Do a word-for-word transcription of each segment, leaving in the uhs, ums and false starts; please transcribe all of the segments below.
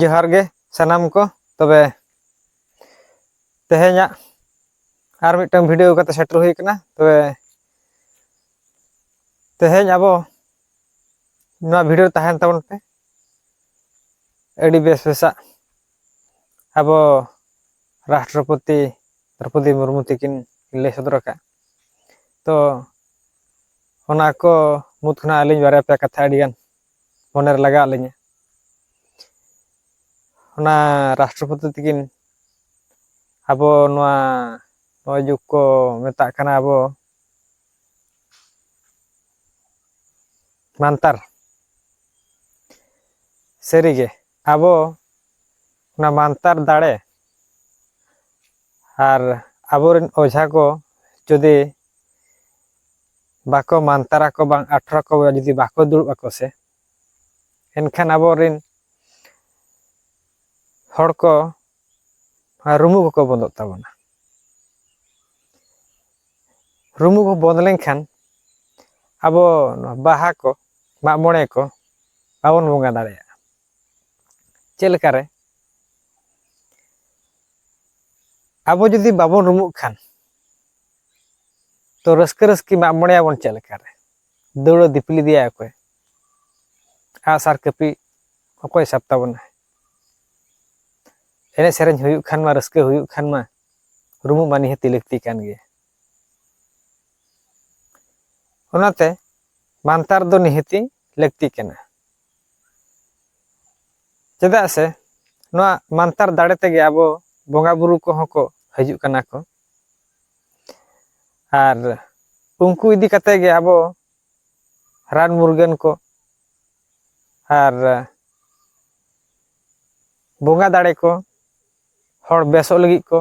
ᱡᱚᱦᱟᱨ ᱜᱮ ᱥᱟᱱᱟᱢ ᱠᱚ᱾ ᱛᱚᱵᱮ ᱛᱮᱦᱮᱧᱟᱜ ᱟᱨ ᱢᱤᱫᱴᱟᱝ ᱵᱷᱤᱰᱤᱭᱳ ᱠᱟᱛᱮ ᱥᱮᱴᱮᱨ ᱦᱩᱭ ᱠᱟᱱᱟ᱾ ᱛᱚᱵᱮ ᱛᱮᱦᱮᱧ ᱟᱵᱚ ᱱᱚᱣᱟ ᱵᱷᱤᱰᱤᱭᱳ ᱨᱮ ᱛᱟᱦᱮᱱ ᱛᱟᱵᱚᱱ ᱯᱮ᱾ ᱟᱹᱰᱤ ᱵᱮᱥ ᱵᱮᱥᱟᱜ ᱟᱵᱚ ᱨᱟᱥᱴᱨᱚᱯᱚᱛᱤ ᱫᱨᱚᱯᱚᱫᱤ ᱢᱩᱨᱢᱩ ᱛᱤᱠᱤᱱ ᱞᱟᱹᱭ ᱥᱚᱫᱚᱨ ᱟᱠᱟᱫ᱾ ᱛᱚ ᱚᱱᱟ ᱠᱚ ᱢᱩᱫᱽ ᱠᱷᱚᱱᱟᱜ ᱟᱹᱞᱤᱧ ᱵᱟᱨᱭᱟ ᱯᱮᱭᱟ ᱠᱟᱛᱷᱟ ᱟᱹᱰᱤᱜᱟᱱ ᱢᱚᱱᱮᱨᱮ ᱞᱟᱜᱟᱣ ᱞᱤᱧᱟᱹ᱾ ᱚᱱᱟ ᱨᱟᱥᱴᱨᱚᱯᱚᱛᱤ ᱛᱤᱠᱤᱱ ᱟᱵᱚ ᱱᱚᱣᱟ ᱱᱚᱜᱼᱚᱭ ᱡᱩᱜᱽ ᱠᱚ ᱢᱮᱛᱟᱜ ᱠᱟᱱᱟ ᱟᱵᱚ ᱢᱟᱱᱛᱟᱨ᱾ ᱥᱟᱹᱨᱤᱜᱮ ᱟᱵᱚ ᱚᱱᱟ ᱢᱟᱱᱛᱟᱨ ᱫᱟᱲᱮ ᱟᱨ ᱟᱵᱚᱨᱮᱱ ᱚᱡᱷᱟ ᱠᱚ ᱡᱩᱫᱤ ᱵᱟᱠᱚ ᱢᱟᱱᱛᱟᱨ ᱟᱠᱚ, ᱵᱟᱝ ᱟᱴᱷᱨᱟ ᱠᱚ ᱡᱩᱫᱤ ᱵᱟᱠᱚ ᱫᱩᱲᱩᱵ ᱟᱠᱚ ᱥᱮ, ᱮᱱᱠᱷᱟᱱ ᱟᱵᱚᱨᱮᱱ ᱦᱚᱲ ᱠᱚ ᱨᱩᱢᱩᱜ ᱠᱚᱠᱚ ᱵᱚᱱᱫᱚᱜ ᱛᱟᱵᱚᱱᱟ᱾ ᱨᱩᱢᱩᱜ ᱠᱚ ᱵᱚᱱᱫ ᱞᱮᱱᱠᱷᱟᱱ ᱟᱵᱚ ᱱᱚᱣᱟ ᱵᱟᱦᱟ ᱠᱚ, ᱢᱟᱜ ᱢᱚᱬᱮ ᱠᱚ ᱵᱟᱵᱚᱱ ᱵᱚᱸᱜᱟ ᱫᱟᱲᱮᱭᱟᱜᱼᱟ᱾ ᱪᱮᱫ ᱞᱮᱠᱟᱨᱮ? ᱟᱵᱚ ᱡᱩᱫᱤ ᱵᱟᱵᱚᱱ ᱨᱩᱢᱩᱜ ᱠᱷᱟᱱ, ᱛᱚ ᱨᱟᱹᱥᱠᱟᱹ ᱨᱟᱹᱥᱠᱤ ᱢᱟᱜ ᱢᱚᱬᱮ ᱟᱵᱚᱱ ᱪᱮᱫ ᱞᱮᱠᱟᱨᱮ? ᱫᱟᱹᱣᱲᱟᱹ ᱫᱤᱯᱤᱞ ᱤᱫᱤᱭᱟᱭ ᱚᱠᱚᱭ? ᱟᱜᱼᱥᱟᱨ ᱠᱟᱹᱯᱤ ᱚᱠᱚᱭ ᱥᱟᱵ ᱛᱟᱵᱚᱱᱟ? ᱮᱱᱮᱡ ᱥᱮᱨᱮᱧ ᱦᱩᱭᱩᱜ ᱠᱷᱟᱱ ᱢᱟ, ᱨᱟᱹᱥᱠᱟᱹ ᱦᱩᱭᱩᱜ ᱠᱷᱟᱱ ᱢᱟ, ᱨᱩᱢᱩᱜ ᱢᱟ ᱱᱤᱦᱟᱹᱛᱤ ᱞᱟᱹᱠᱛᱤ ᱠᱟᱱ ᱜᱮᱭᱟ᱾ ᱚᱱᱟᱛᱮ ᱢᱟᱱᱛᱟᱨ ᱫᱚ ᱱᱤᱦᱟᱹᱛᱤ ᱞᱟᱹᱠᱛᱤ ᱠᱟᱱᱟ᱾ ᱪᱮᱫᱟᱜ ᱥᱮ ᱱᱚᱣᱟ ᱢᱟᱱᱛᱟᱨ ᱫᱟᱲᱮ ᱛᱮᱜᱮ ᱟᱵᱚ ᱵᱚᱸᱜᱟ ᱵᱩᱨᱩ ᱠᱚᱦᱚᱸ ᱠᱚ ᱦᱤᱡᱩᱜ ᱠᱟᱱᱟ ᱠᱚ, ᱟᱨ ᱩᱱᱠᱩ ᱤᱫᱤ ᱠᱟᱛᱮ ᱜᱮ ᱟᱵᱚ ᱨᱟᱱ ᱢᱩᱨᱜᱟᱹᱱ ᱠᱚ ᱟᱨ ᱵᱚᱸᱜᱟ ᱫᱟᱲᱮ ᱠᱚ, ᱦᱚᱲ ᱵᱮᱥᱚᱜ ᱞᱟᱹᱜᱤᱫ ᱠᱚ,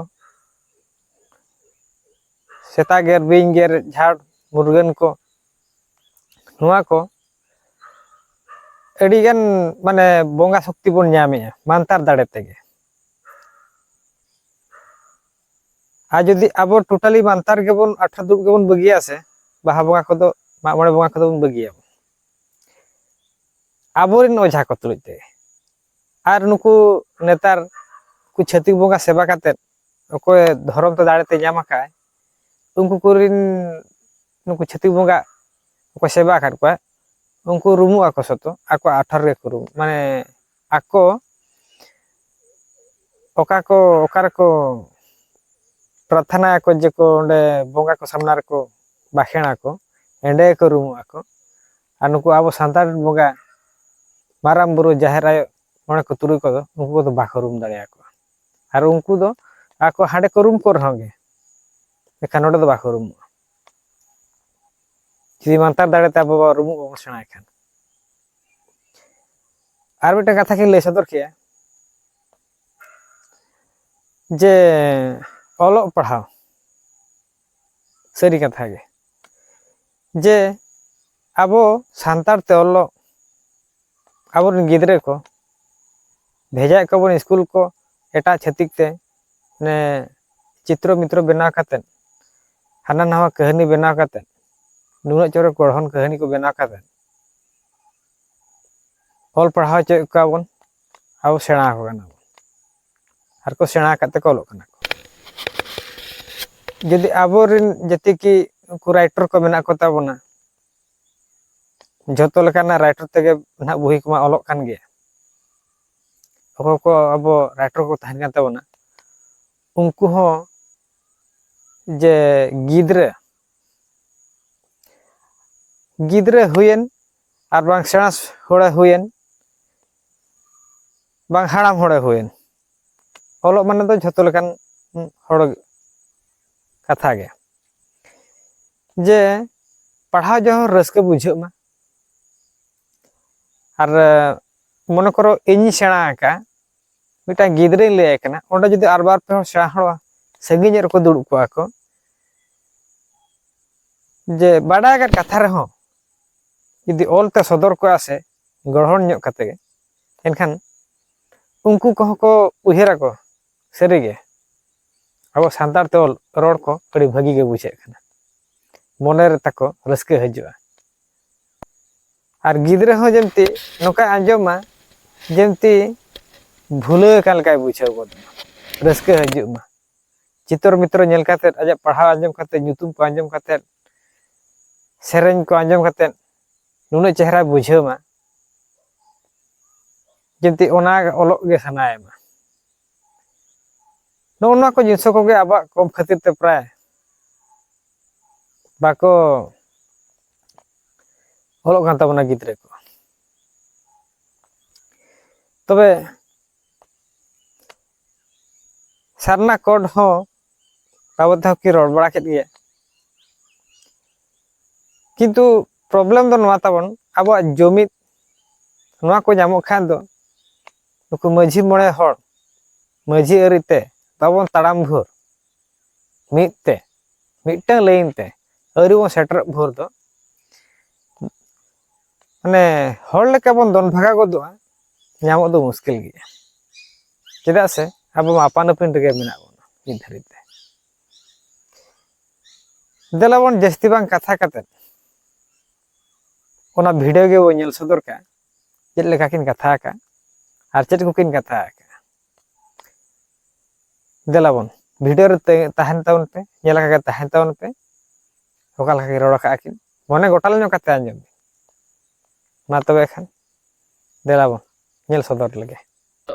ᱥᱮᱛᱟ ᱜᱮᱨ, ᱵᱤᱧ ᱜᱮᱨ, ᱡᱷᱟᱲ ᱢᱩᱨᱜᱟᱹᱱ ᱠᱚ, ᱱᱚᱣᱟ ᱠᱚ ᱟᱹᱰᱤᱜᱟᱱ ᱢᱟᱱᱮ ᱵᱚᱸᱜᱟ ᱥᱚᱠᱛᱤ ᱵᱚᱱ ᱧᱟᱢᱮᱜᱼᱟ ᱢᱟᱱᱛᱟᱨ ᱫᱟᱲᱮ ᱛᱮᱜᱮ᱾ ᱟᱨ ᱡᱩᱫᱤ ᱟᱵᱚ ᱴᱳᱴᱟᱞᱤ ᱢᱟᱱᱛᱟᱨ ᱜᱮᱵᱚᱱ, ᱟᱴᱷᱨᱟ ᱫᱩᱲᱩᱵ ᱜᱮᱵᱚᱱ ᱵᱟᱹᱜᱤᱭᱟ ᱥᱮ, ᱵᱟᱦᱟ ᱵᱚᱸᱜᱟ ᱠᱚᱫᱚ, ᱢᱟᱜ ᱢᱚᱬᱮ ᱵᱚᱸᱜᱟ ᱠᱚᱫᱚ ᱵᱚᱱ ᱵᱟᱹᱜᱤᱭᱟ ᱟᱵᱚᱨᱮᱱ ᱚᱡᱷᱟ ᱠᱚ ᱛᱩᱞᱩᱡ ᱛᱮ᱾ ᱟᱨ ᱱᱩᱠᱩ ᱱᱮᱛᱟᱨ ᱠᱚ ᱪᱷᱟᱹᱛᱤᱠ ᱵᱚᱸᱜᱟ ᱥᱮᱵᱟ ᱠᱟᱛᱮᱫ ᱚᱠᱚᱭ ᱫᱷᱚᱨᱚᱢ ᱛᱮ ᱫᱟᱲᱮᱛᱮ ᱧᱟᱢ ᱟᱠᱟᱫ, ᱩᱱᱠᱩ ᱠᱚᱨᱮᱱ ᱱᱩᱠᱩ ᱪᱷᱟᱹᱛᱤᱠ ᱵᱚᱸᱜᱟ ᱚᱠᱚᱭ ᱥᱮᱵᱟ ᱟᱠᱟᱫ ᱠᱚᱣᱟ, ᱩᱱᱠᱩ ᱨᱩᱢᱩᱜ ᱟᱠᱚ ᱥᱚᱛᱚ, ᱟᱠᱚ ᱟᱴᱷᱟᱨ ᱨᱮᱠᱚ ᱨᱩᱢᱩᱜ, ᱢᱟᱱᱮ ᱟᱠᱚ ᱚᱠᱟ ᱠᱚ, ᱚᱠᱟ ᱨᱮᱠᱚ ᱯᱨᱟᱨᱛᱷᱟᱱᱟᱭᱟᱠᱚ, ᱡᱮ ᱠᱚ ᱚᱸᱰᱮ ᱵᱚᱸᱜᱟ ᱠᱚ ᱥᱟᱢᱱᱟ ᱨᱮᱠᱚ ᱵᱟᱠᱷᱮᱲ ᱟᱠᱚ, ᱮᱸᱰᱮ ᱜᱮᱠᱚ ᱨᱩᱢᱩᱜ ᱟᱠᱚ᱾ ᱟᱨ ᱱᱩᱠᱩ ᱟᱵᱚ ᱥᱟᱱᱛᱟᱲ ᱵᱚᱸᱜᱟ, ᱢᱟᱨᱟᱝ ᱵᱩᱨᱩ, ᱡᱟᱦᱮᱨ ᱟᱭᱳ, ᱢᱚᱬᱮ ᱠᱚ ᱛᱩᱨᱩᱭ ᱠᱚᱫᱚ, ᱩᱱᱠᱩ ᱠᱚᱫᱚ ᱵᱟᱠᱚ ᱨᱩᱢ ᱫᱟᱲᱮᱭᱟᱠᱚᱣᱟ᱾ ᱟᱨ ᱩᱱᱠᱩ ᱫᱚ ᱟᱠᱚ ᱦᱟᱸᱰᱮ ᱠᱚ ᱨᱩᱢ ᱠᱚ ᱨᱮᱦᱚᱸ ᱜᱮ, ᱮᱱᱠᱷᱟᱱ ᱱᱚᱰᱮ ᱫᱚ ᱵᱟᱠᱚ ᱨᱩᱢᱩᱜᱼᱟ᱾ ᱡᱩᱫᱤ ᱢᱟᱱᱛᱟᱨ ᱫᱟᱲᱮᱛᱮ ᱟᱵᱚ ᱵᱚ ᱨᱩᱢᱩᱜ ᱵᱟᱵᱚᱱ ᱥᱮᱬᱟᱭ ᱠᱷᱟᱱ᱾ ᱟᱨ ᱢᱤᱫᱴᱟᱝ ᱠᱟᱛᱷᱟ ᱜᱤᱧ ᱞᱟᱹᱭ ᱥᱚᱫᱚᱨ ᱠᱮᱜᱼᱟ, ᱡᱮ ᱚᱞᱚᱜ ᱯᱟᱲᱦᱟᱣ, ᱥᱟᱹᱨᱤ ᱠᱟᱛᱷᱟ ᱜᱮ, ᱡᱮ ᱟᱵᱚ ᱥᱟᱱᱛᱟᱲ ᱛᱮ ᱚᱞᱚᱜ, ᱟᱵᱚᱨᱮᱱ ᱜᱤᱫᱽᱨᱟᱹ ᱠᱚ ᱵᱷᱮᱡᱟᱭᱮᱫ ᱠᱚᱣᱟ ᱵᱚᱱ ᱥᱠᱩᱞ ᱠᱚ ᱮᱴᱟᱜ ᱪᱷᱟᱹᱛᱤᱠ ᱛᱮ, ᱢᱟᱱᱮ ᱪᱤᱛᱨᱚ ᱢᱤᱛᱨᱚ ᱵᱮᱱᱟᱣ ᱠᱟᱛᱮᱫ, ᱦᱟᱱᱟ ᱱᱟᱣᱟ ᱠᱟᱹᱦᱱᱤ ᱵᱮᱱᱟᱣ ᱠᱟᱛᱮᱫ, ᱱᱩᱱᱟᱹᱜ ᱪᱚᱨᱚᱠ ᱜᱚᱲᱦᱚᱱ ᱠᱟᱹᱦᱱᱤ ᱠᱚ ᱵᱮᱱᱟᱣ ᱠᱟᱛᱮᱫ ᱚᱞ ᱯᱟᱲᱦᱟᱣ ᱦᱚᱪᱚᱭᱮᱫ ᱠᱚᱣᱟ ᱵᱚᱱ, ᱟᱵᱚ ᱥᱮᱬᱟ ᱟᱠᱚ ᱠᱟᱱᱟ ᱵᱚᱱ, ᱟᱨ ᱠᱚ ᱥᱮᱬᱟ ᱟᱠᱟᱫ ᱛᱮᱠᱚ ᱚᱞᱚᱜ ᱠᱟᱱᱟ ᱠᱚ᱾ ᱡᱩᱫᱤ ᱟᱵᱚᱨᱮᱱ ᱡᱟᱛᱮ ᱠᱤ ᱩᱱᱠᱩ ᱨᱟᱭᱴᱟᱨ ᱠᱚ ᱢᱮᱱᱟᱜ ᱠᱚ ᱛᱟᱵᱚᱱᱟ, ᱡᱷᱚᱛᱚ ᱞᱮᱠᱟᱱᱟᱜ ᱨᱟᱭᱴᱟᱨ ᱛᱮᱜᱮ ᱱᱟᱦᱟᱜ ᱵᱩᱦᱤ ᱠᱚᱢᱟ ᱚᱞᱚᱜ ᱠᱟᱱ ᱜᱮ, ᱚᱠᱚᱭ ᱠᱚ ᱟᱵᱚ ᱨᱟᱭᱴᱟᱨ ᱠᱚ ᱛᱟᱦᱮᱱ ᱠᱟᱱ ᱛᱟᱵᱚᱱᱟ, ᱩᱱᱠᱩ ᱦᱚᱸ ᱡᱮ ᱜᱤᱫᱽᱨᱟᱹ, ᱜᱤᱫᱽᱨᱟᱹ ᱦᱩᱭᱮᱱ ᱟᱨ ᱵᱟᱝ ᱥᱮᱬᱟ ᱦᱚᱲᱮ ᱦᱩᱭᱮᱱ, ᱵᱟᱝ ᱦᱟᱲᱟᱢ ᱦᱚᱲᱮ ᱦᱩᱭᱮᱱ, ᱚᱞᱚᱜ ᱢᱟᱱᱮ ᱫᱚ ᱡᱷᱚᱛᱚ ᱞᱮᱠᱟᱱ ᱦᱚᱲ ᱠᱟᱛᱷᱟ ᱜᱮ, ᱡᱮ ᱯᱟᱲᱦᱟᱣ ᱡᱚᱦᱚᱜ ᱨᱟᱹᱥᱠᱟᱹ ᱵᱩᱡᱷᱟᱹᱜ ᱢᱟ᱾ ᱟᱨ ᱢᱚᱱᱮ ᱠᱚᱨᱚ ᱤᱧᱤᱧ ᱥᱮᱬᱟ ᱟᱠᱟᱫᱼᱟ, ᱢᱤᱫᱴᱟᱝ ᱜᱤᱫᱽᱨᱟᱹᱧ ᱞᱟᱹᱭᱟᱭ ᱠᱟᱱᱟ, ᱚᱸᱰᱮ ᱡᱩᱫᱤ ᱟᱨ ᱵᱟᱨ ᱯᱮ ᱦᱚᱲ ᱥᱮᱬᱟ ᱦᱚᱲ ᱥᱟᱺᱜᱤᱧ ᱧᱚᱜ ᱨᱮᱠᱚ ᱫᱩᱲᱩᱵ ᱠᱚᱜᱼᱟ ᱠᱚ, ᱡᱮ ᱵᱟᱰᱟᱭ ᱟᱠᱟᱫ ᱠᱟᱛᱷᱟ ᱨᱮᱦᱚᱸ ᱡᱩᱫᱤ ᱚᱞ ᱛᱮ ᱥᱚᱫᱚᱨ ᱠᱚᱜᱼᱟ ᱥᱮ ᱜᱚᱲᱦᱚᱱ ᱧᱚᱜ ᱠᱟᱛᱮ ᱜᱮ, ᱮᱱᱠᱷᱟᱱ ᱩᱱᱠᱩ ᱠᱚᱦᱚᱸ ᱠᱚ ᱩᱭᱦᱟᱹᱨᱟᱠᱚ, ᱥᱟᱹᱨᱤᱜᱮ ᱟᱵᱚ ᱥᱟᱱᱛᱟᱲ ᱛᱮ ᱚᱞ ᱨᱚᱲ ᱠᱚ ᱟᱹᱰᱤ ᱵᱷᱟᱹᱜᱤ ᱜᱮ ᱵᱩᱡᱷᱟᱹᱜ ᱠᱟᱱᱟ, ᱢᱚᱱᱮ ᱨᱮ ᱛᱟᱠᱚ ᱨᱟᱹᱥᱠᱟᱹ ᱦᱤᱡᱩᱜᱼᱟ᱾ ᱟᱨ ᱜᱤᱫᱽᱨᱟᱹ ᱦᱚᱸ ᱡᱮᱢᱛᱤ ᱱᱚᱝᱠᱟᱭ ᱟᱸᱡᱚᱢᱟ, ᱡᱮᱢᱛᱤ ᱵᱷᱩᱞᱟᱹᱣ ᱟᱠᱟᱱ ᱞᱮᱠᱟᱭ ᱵᱩᱡᱷᱟᱹᱣ ᱜᱚᱫ ᱢᱟ, ᱨᱟᱹᱥᱠᱟᱹ ᱦᱤᱡᱩᱜ ᱢᱟ᱾ ᱪᱤᱛᱚᱨ ᱢᱤᱛᱨᱚ ᱧᱮᱞ ᱠᱟᱛᱮᱫ, ᱟᱡᱟᱜ ᱯᱟᱲᱦᱟᱣ ᱟᱸᱡᱚᱢ ᱠᱟᱛᱮᱫ, ᱧᱩᱛᱩᱢ ᱠᱚ ᱟᱸᱡᱚᱢ ᱠᱟᱛᱮᱫ, ᱥᱮᱨᱮᱧ ᱠᱚ ᱟᱸᱡᱚᱢ ᱠᱟᱛᱮᱫ ᱱᱩᱱᱟᱹᱜ ᱪᱮᱦᱨᱟᱭ ᱵᱩᱡᱷᱟᱹᱣ ᱢᱟ, ᱡᱮᱢᱛᱤ ᱚᱱᱟ ᱚᱞᱚᱜ ᱜᱮ ᱥᱟᱱᱟᱭᱮ ᱢᱟ᱾ ᱱᱚᱜᱼᱚ ᱱᱚᱣᱟ ᱠᱚ ᱡᱤᱱᱤᱥ ᱠᱚᱜᱮ ᱟᱵᱚᱣᱟᱜ ᱠᱚᱢ ᱠᱷᱟᱹᱛᱤᱨ ᱛᱮ ᱯᱨᱟᱭ ᱵᱟᱠᱚ ᱚᱞᱚᱜ ᱠᱟᱱ ᱛᱟᱵᱚᱱᱟ ᱜᱤᱫᱽᱨᱟᱹ ᱠᱚ᱾ ᱛᱚᱵᱮ ᱥᱟᱨᱱᱟ ᱠᱳᱰ ᱦᱚᱸ ᱵᱟᱵᱚᱫ ᱛᱮᱦᱚᱸ ᱠᱤᱱ ᱨᱚᱲ ᱵᱟᱲᱟ ᱠᱮᱫ ᱜᱮᱭᱟ, ᱠᱤᱱᱛᱩ ᱯᱨᱚᱵᱞᱮᱢ ᱫᱚ ᱱᱚᱣᱟ ᱛᱟᱵᱚᱱ, ᱟᱵᱚᱣᱟᱜ ᱡᱩᱢᱤᱫ ᱱᱚᱣᱟ ᱠᱚ ᱧᱟᱢᱚᱜ ᱠᱷᱟᱱ ᱫᱚ ᱱᱩᱠᱩ ᱢᱟᱹᱡᱷᱤ ᱢᱚᱬᱮ ᱦᱚᱲ ᱢᱟᱹᱡᱷᱤ ᱟᱹᱨᱤ ᱛᱮ ᱵᱟᱵᱚᱱ ᱛᱟᱲᱟᱢ ᱵᱷᱳᱨ, ᱢᱤᱫ ᱛᱮ, ᱢᱤᱫᱴᱟᱝ ᱞᱟᱭᱤᱱ ᱛᱮ ᱟᱹᱣᱨᱤ ᱵᱚᱱ ᱥᱮᱴᱮᱨᱚᱜ ᱵᱷᱳᱨ ᱫᱚ, ᱢᱟᱱᱮ, ᱦᱚᱲ ᱞᱮᱠᱟ ᱵᱚᱱ ᱫᱚᱱ ᱵᱷᱟᱜᱟᱣ ᱜᱚᱫᱚᱜᱼᱟ, ᱧᱟᱢᱚᱜ ᱫᱚ ᱢᱩᱥᱠᱤᱞ ᱜᱮᱭᱟ᱾ ᱪᱮᱫᱟᱜ ᱥᱮ ᱟᱵᱚ ᱢᱟ ᱟᱯᱟᱱ ᱟᱹᱯᱤᱱ ᱨᱮᱜᱮ ᱢᱮᱱᱟᱜ ᱵᱚᱱᱟ ᱱᱤᱛ ᱫᱷᱟᱹᱨᱤᱡ ᱛᱮ᱾ ᱫᱮᱞᱟ ᱵᱚᱱ ᱡᱟᱹᱥᱛᱤ ᱵᱟᱝ ᱠᱟᱛᱷᱟ ᱠᱟᱛᱮᱫ ᱚᱱᱟ ᱵᱷᱤᱰᱤᱭᱳ ᱜᱮᱵᱚᱱ ᱧᱮᱞ ᱥᱚᱫᱚᱨ ᱠᱟᱜᱼᱟ, ᱪᱮᱫ ᱞᱮᱠᱟ ᱠᱤᱱ ᱠᱟᱛᱷᱟ ᱟᱠᱟᱫᱼᱟ ᱟᱨ ᱪᱮᱫ ᱠᱚᱠᱤᱱ ᱠᱟᱛᱷᱟ ᱟᱠᱟᱫᱼᱟ᱾ ᱫᱮᱞᱟ ᱵᱚᱱ, ᱵᱷᱤᱰᱤᱭᱳ ᱨᱮ ᱛᱮ-, ᱛᱟᱦᱮᱱ ᱛᱟᱵᱚᱱ ᱯᱮ, ᱧᱮᱞ ᱟᱠᱟ ᱜᱮ ᱛᱟᱦᱮᱱ ᱛᱟᱵᱚᱱ ᱯᱮ, ᱚᱠᱟ ᱞᱮᱠᱟ ᱠᱤᱱ ᱨᱚᱲ ᱟᱠᱟᱫᱼᱟ ᱠᱤᱱ, ᱢᱚᱱᱮ ᱜᱚᱴᱟᱞ ᱧᱚᱜ ᱠᱟᱛᱮ ᱟᱸᱡᱚᱢ ᱵᱤᱱ᱾ ᱢᱟ ᱛᱚᱵᱮ ᱠᱷᱟᱱ ᱫᱮᱞᱟ ᱵᱚᱱ ᱧᱮᱞ ᱥᱚᱫᱚᱨ ᱞᱮᱜᱮ᱾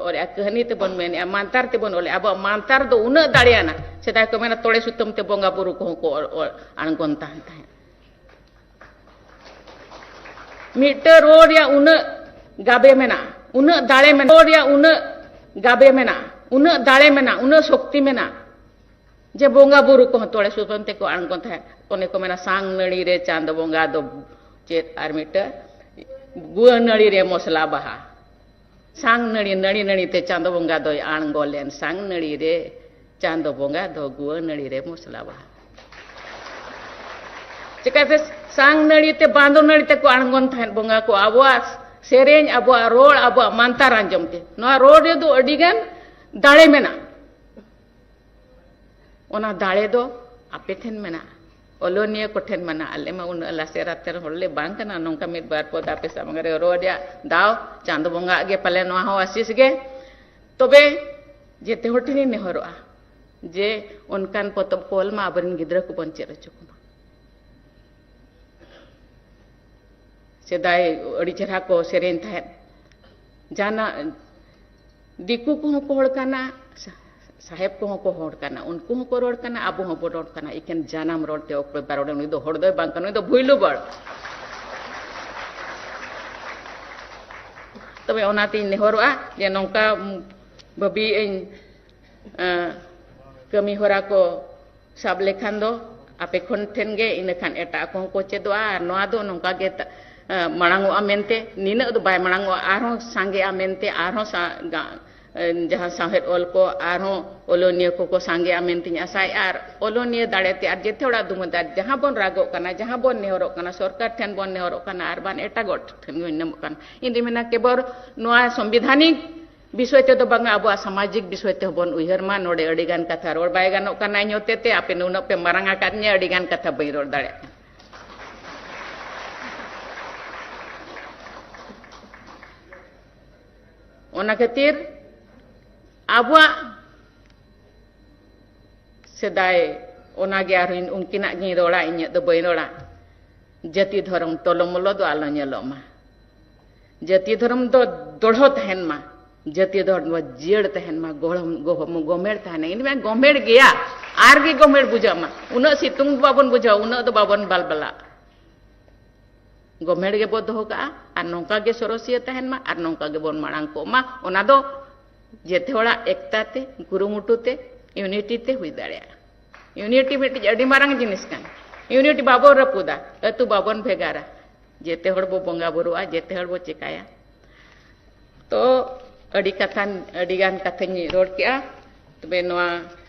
ᱚᱞᱮᱜᱼᱟ, ᱠᱟᱹᱦᱱᱤ ᱛᱮᱵᱚᱱ ᱢᱮᱱᱮᱜᱼᱟ, ᱢᱟᱱᱛᱟᱨ ᱛᱮᱵᱚᱱ ᱚᱞᱮᱜᱼᱟ᱾ ᱟᱵᱚᱣᱟᱜ ᱢᱟᱱᱛᱟᱨ ᱫᱚ ᱩᱱᱟᱹᱜ ᱫᱟᱲᱮᱭᱟᱱᱟ, ᱥᱮᱫᱟᱭ ᱠᱚ ᱢᱮᱱᱟ ᱛᱚᱲᱮ ᱥᱩᱛᱟᱹᱢ ᱛᱮ ᱵᱚᱸᱜᱟ ᱵᱩᱨᱩ ᱠᱚᱦᱚᱸ ᱠᱚ ᱚ-, ᱚ-, ᱟᱬᱜᱚᱱ ᱛᱟᱦᱮᱸ ᱛᱟᱦᱮᱸᱫ᱾ ᱢᱤᱫᱴᱟᱹᱝ ᱨᱚᱲ ᱨᱮᱭᱟᱜ ᱩᱱᱟᱹᱜ ᱜᱟᱵᱮ ᱢᱮᱱᱟᱜᱼᱟ, ᱩᱱᱟᱹᱜ ᱫᱟᱲᱮ ᱢᱮᱱᱟᱜᱼᱟ, ᱨᱚᱲ ᱨᱮᱭᱟᱜ ᱩᱱᱟᱹᱜ ᱜᱟᱵᱮ ᱢᱮᱱᱟᱜᱼᱟ, ᱩᱱᱟᱹᱜ ᱫᱟᱲᱮ ᱢᱮᱱᱟᱜᱼᱟ, ᱩᱱᱟᱹᱜ ᱥᱚᱠᱛᱤ ᱢᱮᱱᱟᱜᱼᱟ, ᱡᱮ ᱵᱚᱸᱜᱟ ᱵᱩᱨᱩ ᱠᱚᱦᱚᱸ ᱛᱚᱲᱮ ᱥᱩᱛᱟᱹᱢ ᱛᱮᱠᱚ ᱟᱬᱜᱚᱱ ᱛᱟᱦᱮᱸᱫ᱾ ᱚᱱᱮ ᱠᱚ ᱢᱮᱱᱟ, ᱥᱟᱝ ᱱᱟᱹᱲᱤ ᱨᱮ ᱪᱟᱸᱫᱚ ᱵᱚᱸᱜᱟ ᱫᱚ ᱪᱮᱫ, ᱟᱨ ᱢᱤᱫᱴᱟᱹᱝ ᱜᱩᱣᱟᱹ ᱱᱟᱹᱲᱤ ᱨᱮ ᱢᱚᱥᱞᱟ ᱵᱟᱦᱟ᱾ ᱥᱟᱝ ᱱᱟᱹᱲᱤ, ᱱᱟᱹᱲᱤ ᱱᱟᱹᱲᱤ ᱛᱮ ᱪᱟᱸᱫᱚ ᱵᱚᱸᱜᱟ ᱫᱚᱭ ᱟᱬᱜᱚ ᱞᱮᱱ, ᱥᱟᱝ ᱱᱟᱹᱲᱤ ᱨᱮ ᱪᱟᱸᱫᱚ ᱵᱚᱸᱜᱟ ᱫᱚ ᱜᱩᱣᱟᱹ ᱱᱟᱹᱲᱤ ᱨᱮ ᱢᱚᱥᱞᱟ ᱵᱟᱦᱟ᱾ ᱪᱤᱠᱟᱹᱛᱮ ᱥᱟᱝ ᱱᱟᱹᱲᱤ ᱛᱮ ᱵᱟᱸᱫᱚ ᱱᱟᱹᱲᱤ ᱛᱮᱠᱚ ᱟᱬᱜᱚᱱ ᱛᱟᱦᱮᱸᱫ ᱵᱚᱸᱜᱟ ᱠᱚ, ᱟᱵᱚᱣᱟᱜ ᱥᱮᱨᱮᱧ, ᱟᱵᱚᱣᱟᱜ ᱨᱚᱲ, ᱟᱵᱚᱣᱟᱜ ᱢᱟᱱᱛᱟᱨ ᱟᱸᱡᱚᱢ ᱛᱮ? ᱱᱚᱣᱟ ᱨᱚᱲ ᱨᱮᱫᱚ ᱟᱹᱰᱤ ᱜᱟᱱ ᱫᱟᱲᱮ ᱢᱮᱱᱟᱜᱼᱟ᱾ ᱚᱱᱟ ᱫᱟᱲᱮ ᱫᱚ ᱟᱯᱮ ᱴᱷᱮᱱ ᱢᱮᱱᱟᱜᱼᱟ, ᱚᱞᱚᱱᱤᱭᱟᱹ ᱠᱚᱴᱷᱮᱱ ᱢᱮᱱᱟᱜᱼᱟ᱾ ᱟᱞᱮ ᱢᱟ ᱩᱱᱟᱹᱜ ᱞᱟᱥᱮᱨ ᱟᱛᱮᱨ ᱦᱚᱲ ᱞᱮ ᱵᱟᱝ ᱠᱟᱱᱟ, ᱱᱚᱝᱠᱟ ᱢᱤᱫ ᱵᱟᱨ ᱯᱚᱫ ᱟᱯᱮ ᱥᱟᱢᱟᱝ ᱨᱮ ᱨᱚᱲ ᱨᱮᱭᱟᱜ ᱫᱟᱣ ᱪᱟᱸᱫᱚ ᱵᱚᱸᱜᱟ ᱟᱜ ᱜᱮ ᱯᱟᱞᱮ ᱱᱚᱣᱟ ᱦᱚᱸ ᱟᱥᱤᱥ ᱜᱮ᱾ ᱛᱚᱵᱮ ᱡᱮᱛᱮ ᱦᱚᱲ ᱴᱷᱮᱱᱤᱧ ᱱᱮᱦᱚᱨᱚᱜᱼᱟ ᱡᱮ ᱚᱱᱠᱟᱱ ᱯᱚᱛᱚᱵ ᱠᱚ ᱚᱞ ᱢᱟ, ᱟᱵᱚᱨᱮᱱ ᱜᱤᱫᱽᱨᱟᱹ ᱠᱚᱵᱚᱱ ᱪᱮᱫ ᱦᱚᱪᱚ ᱠᱚᱢᱟ᱾ ᱥᱮᱫᱟᱭ ᱟᱹᱰᱤ ᱪᱮᱦᱨᱟ ᱠᱚ ᱥᱮᱨᱮᱧ ᱛᱟᱦᱮᱸᱫ, ᱡᱟᱦᱟᱱᱟᱜ ᱫᱤᱠᱩ ᱠᱚᱦᱚᱸ ᱠᱚ ᱦᱚᱲ ᱠᱟᱱᱟ, ᱥᱟ-, ᱥᱟᱦᱮᱵ ᱠᱚᱦᱚᱸ ᱠᱚ ᱦᱚᱲ ᱠᱟᱱᱟ, ᱩᱱᱠᱩ ᱦᱚᱸᱠᱚ ᱨᱚᱲ ᱠᱟᱱᱟ, ᱟᱵᱚ ᱦᱚᱸᱵᱚ ᱨᱚᱲ ᱠᱟᱱᱟ, ᱮᱠᱮᱱ ᱡᱟᱱᱟᱢ ᱨᱚᱲ ᱛᱮ ᱚᱠᱚᱭ ᱵᱟᱭ ᱨᱚᱲᱟ, ᱩᱱᱤ ᱫᱚ ᱦᱚᱲ ᱫᱚᱭ ᱵᱟᱝ ᱠᱟᱱᱟ, ᱩᱱᱤ ᱫᱚ ᱵᱷᱩᱭᱞᱩ ᱵᱟᱲ᱾ ᱛᱚᱵᱮ ᱚᱱᱟᱛᱤᱧ ᱱᱮᱦᱚᱨᱚᱜᱼᱟ ᱡᱮ ᱱᱚᱝᱠᱟ ᱵᱷᱟᱹᱵᱤᱭᱮᱫ ᱟᱹᱧ, ᱮᱸ, ᱠᱟᱹᱢᱤ ᱦᱚᱨᱟ ᱠᱚ ᱥᱟᱵ ᱞᱮᱠᱷᱟᱱ ᱫᱚ ᱟᱯᱮ ᱠᱷᱚᱱ ᱴᱷᱮᱱ ᱜᱮ, ᱤᱱᱟᱹ ᱠᱷᱟᱱ ᱮᱴᱟᱜ ᱠᱚᱦᱚᱸ ᱠᱚ ᱪᱮᱫᱚᱜᱼᱟ᱾ ᱟᱨ ᱱᱚᱣᱟ ᱫᱚ ᱱᱚᱝᱠᱟ ᱜᱮ ᱛᱟ-, ᱮᱸ, ᱢᱟᱲᱟᱝ ᱚᱜᱼᱟ ᱢᱮᱱᱛᱮ, ᱱᱤᱱᱟᱹᱜ ᱫᱚ ᱵᱟᱭ ᱢᱟᱲᱟᱝ ᱚᱜᱼᱟ, ᱟᱨᱦᱚᱸ ᱥᱟᱸᱜᱮᱜᱼᱟ ᱢᱮᱱᱛᱮ, ᱟᱨᱦᱚᱸ ᱥᱟ-, ᱜᱟ-, ᱮᱸ, ᱡᱟᱦᱟᱸ ᱥᱟᱶᱦᱮᱫ ᱚᱞ ᱠᱚ ᱟᱨᱦᱚᱸ ᱚᱞᱚᱱᱤᱭᱟᱹ ᱠᱚᱠᱚ ᱥᱟᱸᱜᱮᱜᱼᱟ ᱢᱮᱱᱛᱮᱧ ᱟᱥᱟᱭᱮᱫᱼᱟ᱾ ᱟᱨ ᱚᱞᱚᱱᱤᱭᱟᱹ ᱫᱟᱲᱮ ᱛᱮ ᱟᱨ ᱡᱮᱛᱮ ᱦᱚᱲᱟᱜ ᱫᱩᱢᱟᱹᱫ, ᱟᱨ ᱡᱟᱦᱟᱸ ᱵᱚᱱ ᱨᱟᱜᱚᱜ ᱠᱟᱱᱟ, ᱡᱟᱦᱟᱸ ᱵᱚᱱ ᱱᱮᱦᱚᱨᱚᱜ ᱠᱟᱱᱟ, ᱥᱚᱨᱠᱟᱨ ᱴᱷᱮᱱ ᱵᱚᱱ ᱱᱮᱦᱚᱨᱚᱜ ᱠᱟᱱᱟ, ᱟᱨ ᱵᱟᱝ ᱮᱴᱟᱜ ᱦᱚᱲ ᱴᱷᱮᱱ ᱵᱚᱱ ᱱᱮᱦᱚᱨᱚᱜ ᱠᱟᱱᱟ, ᱤᱧ ᱫᱩᱧ ᱢᱮᱱᱟ ᱠᱮᱵᱚᱞ ᱱᱚᱣᱟ ᱥᱚᱝᱵᱤᱫᱷᱟᱱᱤᱠ ᱵᱤᱥᱚᱭ ᱛᱮᱫᱚ ᱵᱟᱝᱟ, ᱟᱵᱚᱣᱟᱜ ᱥᱟᱢᱟᱡᱤᱠ ᱵᱤᱥᱚᱭ ᱛᱮᱦᱚᱸ ᱵᱚᱱ ᱩᱭᱦᱟᱹᱨ ᱢᱟ᱾ ᱱᱚᱰᱮ ᱟᱹᱰᱤ ᱜᱟᱱ ᱠᱟᱛᱷᱟ ᱨᱚᱲ ᱵᱟᱭ ᱜᱟᱱᱚᱜ ᱠᱟᱱᱟ ᱤᱧ ᱦᱚᱛᱮ ᱛᱮ, ᱟᱯᱮ ᱱᱩᱱᱟᱹᱜ ᱯᱮ ᱢᱟᱨᱟᱝ ᱟᱠᱟᱫᱤᱧᱟ, ᱟᱹᱰᱤ ᱜᱟᱱ ᱠᱟᱛᱷᱟ ᱵᱟᱹᱧ ᱨᱚᱲ ᱫᱟᱲᱮᱭᱟᱜ ᱠᱟᱱᱟ᱾ ᱚᱱᱟ ᱠᱷᱟᱹᱛᱤᱨ ᱟᱵᱚᱣᱟᱜ ᱥᱮᱫᱟᱭ, ᱚᱱᱟᱜᱮ ᱟᱨᱦᱚᱸ ᱩᱱᱠᱤᱱᱟᱜ ᱜᱤᱧ ᱨᱚᱲᱟ, ᱤᱧᱟᱹᱜ ᱫᱚ ᱵᱟᱹᱧ ᱨᱚᱲᱟ᱾ ᱡᱟᱹᱛᱤ ᱫᱷᱚᱨᱚᱢ ᱴᱚᱞᱚᱢᱚᱞᱚ ᱫᱚ ᱟᱞᱚ ᱧᱮᱞᱚᱜ ᱢᱟ᱾ ᱡᱟᱹᱛᱤ ᱫᱷᱚᱨᱚᱢ ᱫᱚ ᱫᱚᱲᱦᱚ ᱛᱟᱦᱮᱱ ᱢᱟ, ᱡᱟᱹᱛᱤ ᱫᱷᱚᱨᱚᱢ ᱫᱚ ᱡᱤᱭᱟᱹᱲ ᱛᱟᱦᱮᱱ ᱢᱟ, ᱜᱚᱲᱚᱢ-, ᱜᱚᱦᱚᱢ-, ᱜᱚᱢᱮᱲ ᱛᱟᱦᱮᱱᱟ᱾ ᱤᱧ ᱢᱮᱱᱟ ᱜᱚᱢᱮᱲ ᱜᱮᱭᱟ, ᱟᱨ ᱜᱮ ᱜᱚᱢᱮᱲ ᱵᱩᱡᱷᱟᱹᱜ ᱢᱟ᱾ ᱩᱱᱟᱹᱜ ᱥᱤᱛᱩᱝ ᱫᱚ ᱵᱟᱵᱚᱱ ᱵᱩᱡᱷᱟᱹᱣᱟ, ᱩᱱᱟᱹᱜ ᱫᱚ ᱵᱟᱵᱚᱱ ᱵᱟᱞᱵᱟᱞᱟᱜ᱾ ᱜᱚᱢᱮᱲ ᱜᱮᱵᱚ ᱫᱚᱦᱚ ᱠᱟᱜᱼᱟ, ᱟᱨ ᱱᱚᱝᱠᱟ ᱜᱮ ᱥᱚᱨᱚᱥᱤᱭᱟᱹ ᱛᱟᱦᱮᱱ ᱢᱟ, ᱟᱨ ᱱᱚᱝᱠᱟ ᱜᱮᱵᱚᱱ ᱢᱟᱲᱟᱝ ᱠᱚᱜ ᱢᱟ᱾ ᱚᱱᱟ ᱫᱚ ᱡᱮᱛᱮ ᱦᱚᱲᱟᱜ ᱮᱠᱛᱟ ᱛᱮ, ᱠᱩᱨᱩᱢᱩᱴᱩ ᱛᱮ, ᱤᱭᱩᱱᱤᱴᱤ ᱛᱮ ᱦᱩᱭ ᱫᱟᱲᱮᱭᱟᱜᱼᱟ᱾ ᱤᱭᱩᱱᱤᱴᱤ ᱢᱤᱫᱴᱤᱡ ᱟᱹᱰᱤ ᱢᱟᱨᱟᱝ ᱡᱤᱱᱤᱥ ᱠᱟᱱᱟ᱾ ᱤᱭᱩᱱᱤᱴᱤ ᱵᱟᱵᱚ ᱨᱟᱹᱯᱩᱫᱟ, ᱟᱹᱛᱩ ᱵᱟᱵᱚᱱ ᱵᱷᱮᱜᱟᱨᱟ, ᱡᱮᱛᱮ ᱦᱚᱲ ᱵᱚ ᱵᱚᱸᱜᱟ ᱵᱩᱨᱩᱜᱼᱟ, ᱡᱮᱛᱮ ᱦᱚᱲ ᱵᱚ ᱪᱮᱠᱟᱭᱟ᱾ ᱛᱚ ᱟᱹᱰᱤ ᱠᱟᱛᱷᱟ, ᱟᱹᱰᱤ ᱜᱟᱱ ᱠᱟᱛᱷᱟᱧ ᱨᱚᱲ ᱠᱮᱜᱼᱟ᱾ ᱛᱚᱵᱮ ᱱᱚᱣᱟ,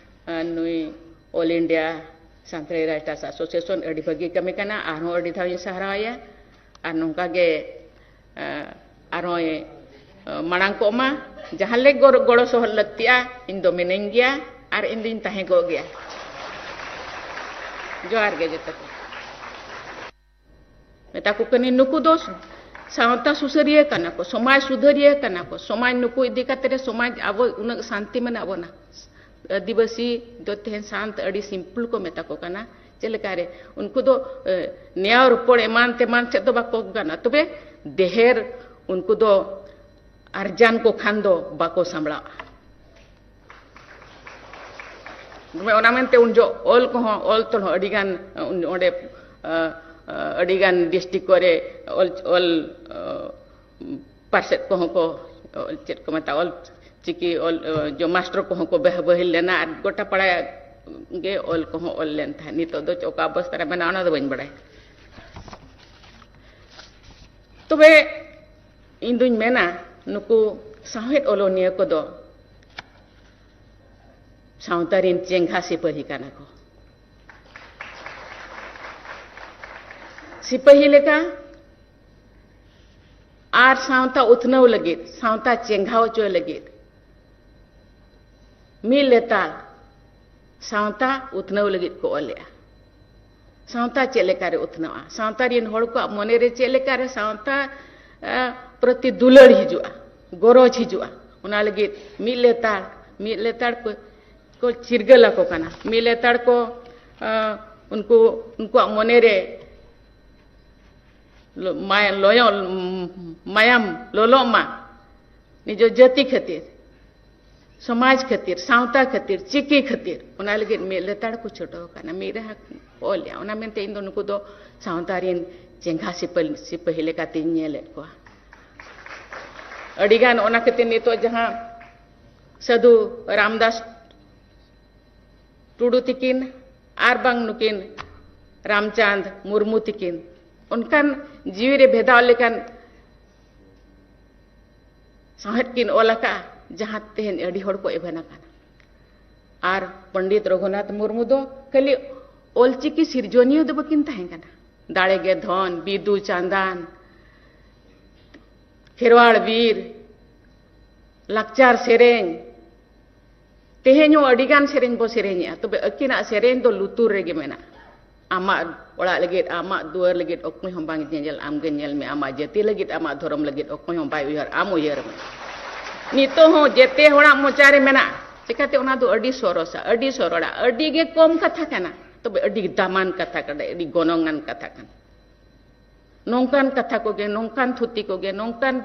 ᱟ, ᱱᱩᱭ All India Santali Writers Association ᱟᱹᱰᱤ ᱵᱷᱟᱹᱜᱤ ᱠᱟᱹᱢᱤ ᱠᱟᱱᱟ, ᱟᱨᱦᱚᱸ ᱟᱹᱰᱤ ᱫᱷᱟᱣ ᱤᱧ ᱥᱟᱨᱦᱟᱣ ᱮᱭᱟ᱾ ᱟᱨ ᱱᱚᱝᱠᱟ ᱜᱮ, ᱟ, ᱟᱨᱦᱚᱸᱭ, ᱟ, ᱢᱟᱲᱟᱝ ᱠᱚᱜ ᱢᱟ᱾ ᱡᱟᱦᱟᱸ ᱞᱮ ᱜᱚᱲ-, ᱜᱚᱲᱚ ᱥᱚᱦᱚᱫ ᱞᱟᱹᱠᱛᱤᱜᱼᱟ, ᱤᱧ ᱫᱚ ᱢᱤᱱᱟᱹᱧ ᱜᱮᱭᱟ ᱟᱨ ᱤᱧ ᱫᱩᱧ ᱛᱟᱦᱮᱸ ᱠᱚᱜ ᱜᱮᱭᱟ᱾ ᱡᱚᱦᱟᱨ ᱜᱮ ᱡᱚᱛᱚ ᱠᱚ᱾ ᱢᱮᱛᱟ ᱠᱚ ᱠᱟᱹᱱᱟᱹᱧ ᱱᱩᱠᱩ ᱫᱚ ᱥᱟᱶᱛᱟ ᱥᱩᱥᱟᱹᱨᱤᱭᱟᱹ ᱠᱟᱱᱟ ᱠᱚ, ᱥᱚᱢᱟᱡᱽ ᱥᱩᱫᱷᱟᱹᱨᱤᱭᱟᱹ ᱠᱟᱱᱟ ᱠᱚ, ᱥᱚᱢᱟᱡᱽ ᱱᱩᱠᱩ ᱤᱫᱤ ᱠᱟᱛᱮ ᱨᱮ ᱥᱚᱢᱟᱡᱽ ᱟᱵᱚ ᱩᱱᱟᱹᱜ ᱥᱟᱱᱛᱤ ᱢᱮᱱᱟᱜ ᱵᱚᱱᱟ᱾ ᱟᱹᱫᱤᱵᱟᱹᱥᱤ ᱫᱚ ᱛᱮᱦᱮᱧ ᱥᱟᱱᱛ ᱟᱹᱰᱤ simple ᱠᱚ ᱢᱮᱛᱟ ᱠᱚ ᱠᱟᱱᱟ᱾ ᱪᱮᱫ ᱞᱮᱠᱟ ᱨᱮ? ᱩᱱᱠᱩ ᱫᱚ, ᱮ, ᱱᱮᱭᱟᱣ ᱨᱚᱯᱚᱲ ᱮᱢᱟᱱ ᱛᱮᱢᱟᱱ ᱪᱮᱫ ᱫᱚ ᱵᱟᱠᱚ ᱜᱟᱱᱟ, ᱛᱚᱵᱮ ᱰᱷᱮᱨ ᱩᱱᱠᱩ ᱫᱚ ᱟᱨᱡᱟᱱ ᱠᱚ ᱠᱷᱟᱱ ᱫᱚ ᱵᱟᱠᱚ ᱥᱟᱢᱵᱲᱟᱜᱼᱟ᱾ ᱛᱚᱵᱮ ᱚᱱᱟ ᱢᱮᱱᱛᱮ ᱩᱱ ᱡᱚᱦᱚᱜ ᱚᱞ ᱠᱚᱦᱚᱸ, ᱚᱞ ᱛᱚᱞ ᱦᱚᱸ ᱟᱹᱰᱤᱜᱟᱱ, ᱩᱱ, ᱚᱸᱰᱮ, ᱟ, ᱟ, ᱟᱹᱰᱤᱜᱟᱱ district ᱠᱚᱨᱮ ᱚᱞ, ᱚᱞ, ᱟ, ᱯᱟᱨᱥᱮᱫ ᱠᱚᱦᱚᱸ ᱠᱚ, ᱪᱮᱫ ᱠᱚ ᱢᱮᱛᱟᱜᱼᱟ, ᱚᱞ ᱪᱤᱠᱤ ᱚᱞ, ᱡᱚ ᱢᱟᱥᱴᱟᱨ ᱠᱚᱦᱚᱸ ᱠᱚ ᱵᱮᱦ-, ᱵᱟᱹᱦᱤᱞ ᱞᱮᱱᱟ ᱟᱨ ᱜᱚᱴᱟ ᱯᱟᱲᱟ ᱜᱮ ᱚᱞ ᱠᱚᱦᱚᱸ ᱚᱞ ᱞᱮᱱ ᱛᱟᱦᱮᱸᱫ᱾ ᱱᱤᱛᱚᱜ ᱫᱚ ᱚᱠᱟ ᱚᱵᱚᱥᱛᱟ ᱨᱮ ᱢᱮᱱᱟᱜᱼᱟ, ᱚᱱᱟ ᱫᱚ ᱵᱟᱹᱧ ᱵᱟᱲᱟᱭᱟ᱾ ᱛᱚᱵᱮ ᱤᱧ ᱫᱩᱧ ᱢᱮᱱᱟ, ᱱᱩᱠᱩ ᱥᱟᱶᱦᱮᱫ ᱚᱞᱚᱱᱤᱭᱟᱹ ᱠᱚᱫᱚ ᱥᱟᱶᱛᱟ ᱨᱮᱱ ᱪᱮᱸᱜᱷᱟ ᱥᱤᱯᱟᱹᱦᱤ ᱠᱟᱱᱟ ᱠᱚ᱾ ᱥᱤᱯᱟᱹᱦᱤ ᱞᱮᱠᱟ ᱟᱨ ᱥᱟᱶᱛᱟ ᱩᱛᱱᱟᱹᱣ ᱞᱟᱹᱜᱤᱫ, ᱥᱟᱶᱛᱟ ᱪᱮᱸᱜᱷᱟᱣ ᱦᱚᱪᱚᱭ ᱞᱟᱹᱜᱤᱫ ᱢᱤᱫ ᱞᱮᱛᱟᱲ ᱥᱟᱶᱛᱟ ᱩᱛᱱᱟᱹᱣ ᱞᱟᱹᱜᱤᱫ ᱠᱚ ᱚᱞᱮᱜᱼᱟ᱾ ᱥᱟᱶᱛᱟ ᱪᱮᱫ ᱞᱮᱠᱟᱨᱮ ᱩᱛᱱᱟᱹᱜᱼᱟ? ᱥᱟᱶᱛᱟ ᱨᱮᱱ ᱦᱚᱲ ᱠᱚᱣᱟᱜ ᱢᱚᱱᱮᱨᱮ ᱪᱮᱫ ᱞᱮᱠᱟᱨᱮ ᱥᱟᱶᱛᱟ, ᱮ, ᱯᱨᱚᱛᱤ ᱫᱩᱞᱟᱹᱲ ᱦᱤᱡᱩᱜᱼᱟ, ᱜᱚᱨᱚᱡᱽ ᱦᱤᱡᱩᱜᱼᱟ? ᱚᱱᱟ ᱞᱟᱹᱜᱤᱫ ᱢᱤᱫ ᱞᱮᱛᱟᱲ, ᱢᱤᱫ ᱞᱮᱛᱟᱲ ᱠᱚ, ᱠᱚ ᱪᱤᱨᱜᱟᱹᱞ ᱟᱠᱚ ᱠᱟᱱᱟ᱾ ᱢᱤᱫ ᱞᱮᱛᱟᱲ ᱠᱚ, ᱮ, ᱩᱱᱠᱩ, ᱩᱱᱠᱩᱣᱟᱜ ᱢᱚᱱᱮᱨᱮ ᱞᱚ-, ᱢᱟᱭ-, ᱞᱚᱭᱚ-, ᱢᱟᱭᱟᱢ ᱞᱚᱞᱚᱜ ᱢᱟ, ᱱᱤᱡᱚ ᱡᱟᱹᱛᱤ ᱠᱷᱟᱹᱛᱤᱨ, ᱥᱚᱢᱟᱡᱽ ᱠᱷᱟᱹᱛᱤᱨ, ᱥᱟᱶᱛᱟ ᱠᱷᱟᱹᱛᱤᱨ, ᱪᱤᱠᱤ ᱠᱷᱟᱹᱛᱤᱨ, ᱚᱱᱟ ᱞᱟᱹᱜᱤᱫ ᱢᱤᱫ ᱞᱮᱛᱟᱲ ᱠᱚ ᱪᱷᱩᱴᱟᱹᱣ ᱟᱠᱟᱱᱟ᱾ ᱢᱤᱫ ᱨᱮᱦᱟ ᱠᱚ ᱚᱞᱮᱜᱼᱟ᱾ ᱚᱱᱟ ᱢᱮᱱᱛᱮ ᱤᱧ ᱫᱚ ᱱᱩᱠᱩ ᱫᱚ ᱥᱟᱶᱛᱟ ᱨᱮᱱ ᱪᱮᱸᱜᱷᱟ ᱥᱤᱯᱟᱹ-, ᱥᱤᱯᱟᱹᱦᱤ ᱞᱮᱠᱟᱛᱤᱧ ᱧᱮᱞᱮᱫ ᱠᱚᱣᱟ᱾ ᱟᱹᱰᱤᱜᱟᱱ ᱚᱱᱟ ᱠᱷᱟᱹᱛᱤᱨ ᱱᱤᱛᱚᱜ ᱡᱟᱦᱟᱸ ᱥᱟᱹᱫᱷᱩ ᱨᱟᱢᱫᱟᱥ ᱴᱩᱰᱩ ᱛᱤᱠᱤᱱ ᱟᱨ ᱵᱟᱝ ᱱᱩᱠᱤᱱ ᱨᱟᱢᱪᱟᱸᱫᱽ ᱢᱩᱨᱢᱩ ᱛᱤᱠᱤᱱ ᱚᱱᱠᱟᱱ ᱡᱤᱣᱤ ᱨᱮ ᱵᱷᱮᱫᱟᱣ ᱞᱮᱠᱟᱱ ᱥᱟᱶᱦᱮᱫ ᱠᱤᱱ ᱚᱞ ᱟᱠᱟᱫᱼᱟ, ᱡᱟᱦᱟᱸ ᱛᱮᱦᱮᱧ ᱟᱹᱰᱤ ᱦᱚᱲ ᱠᱚ ᱮᱵᱷᱮᱱ ᱟᱠᱟᱱᱟ᱾ ᱟᱨ ᱯᱚᱱᱰᱤᱛ ᱨᱚᱜᱷᱩᱱᱟᱛᱷ ᱢᱩᱨᱢᱩ ᱫᱚ ᱠᱷᱟᱹᱞᱤ ᱚᱞᱪᱤᱠᱤ ᱥᱤᱨᱡᱚᱱᱤᱭᱟᱹ ᱫᱚ ᱵᱟᱹᱠᱤᱱ ᱛᱟᱦᱮᱸ ᱠᱟᱱᱟ᱾ ᱫᱟᱲᱮ ᱜᱮ ᱫᱷᱚᱱ, ᱵᱤᱫᱩ ᱪᱟᱸᱫᱟᱱ, ᱠᱷᱮᱨᱣᱟᱲ ᱵᱤᱨ, ᱞᱟᱠᱪᱟᱨ ᱥᱮᱨᱮᱧ, ᱛᱮᱦᱮᱧ ᱦᱚᱸ ᱟᱹᱰᱤ ᱜᱟᱱ ᱥᱮᱨᱮᱧ ᱵᱚ ᱥᱮᱨᱮᱧᱮᱜᱼᱟ, ᱛᱚᱵᱮ ᱟᱹᱠᱤᱱᱟᱜ ᱥᱮᱨᱮᱧ ᱫᱚ ᱞᱩᱛᱩᱨ ᱨᱮᱜᱮ ᱢᱮᱱᱟᱜᱼᱟ᱾ ᱟᱢᱟᱜ ᱚᱲᱟᱜ ᱞᱟᱹᱜᱤᱫ, ᱟᱢᱟᱜ ᱫᱩᱣᱟᱹᱨ ᱞᱟᱹᱜᱤᱫ ᱚᱠᱚᱭ ᱦᱚᱸ ᱵᱟᱝ ᱧᱮᱧᱮᱞ, ᱟᱢᱜᱮ ᱧᱮᱞ ᱢᱮ᱾ ᱟᱢᱟᱜ ᱡᱟᱹᱛᱤ ᱞᱟᱹᱜᱤᱫ, ᱟᱢᱟᱜ ᱫᱷᱚᱨᱚᱢ ᱞᱟᱹᱜᱤᱫ ᱚᱠᱚᱭ ᱦᱚᱸ ᱵᱟᱭ ᱩᱭᱦᱟᱹᱨ, ᱟᱢ ᱩᱭᱦᱟᱹᱨ ᱢᱮ᱾ ᱱᱤᱛᱚᱜ ᱦᱚᱸ ᱡᱮᱛᱮ ᱦᱚᱲᱟᱜ ᱢᱚᱪᱟ ᱨᱮ ᱢᱮᱱᱟᱜᱼᱟ᱾ ᱪᱤᱠᱟᱹᱛᱮ? ᱚᱱᱟ ᱫᱚ ᱟᱹᱰᱤ ᱥᱚᱨᱚᱥᱟ, ᱟᱹᱰᱤ ᱥᱚᱨᱚᱲᱟ, ᱟᱹᱰᱤ ᱜᱮ ᱠᱚᱢ ᱠᱟᱛᱷᱟ ᱠᱟᱱᱟ, ᱛᱚᱵᱮ ᱟᱹᱰᱤ ᱫᱟᱢᱟᱱ ᱠᱟᱛᱷᱟ ᱠᱟᱱᱟ, ᱟᱹᱰᱤ ᱜᱚᱱᱚᱝᱟᱱ ᱠᱟᱛᱷᱟ ᱠᱟᱱᱟ᱾ ᱱᱚᱝᱠᱟᱱ ᱠᱟᱛᱷᱟ ᱠᱚᱜᱮ, ᱱᱚᱝᱠᱟᱱ ᱛᱷᱩᱛᱤ ᱠᱚᱜᱮ, ᱱᱚᱝᱠᱟᱱ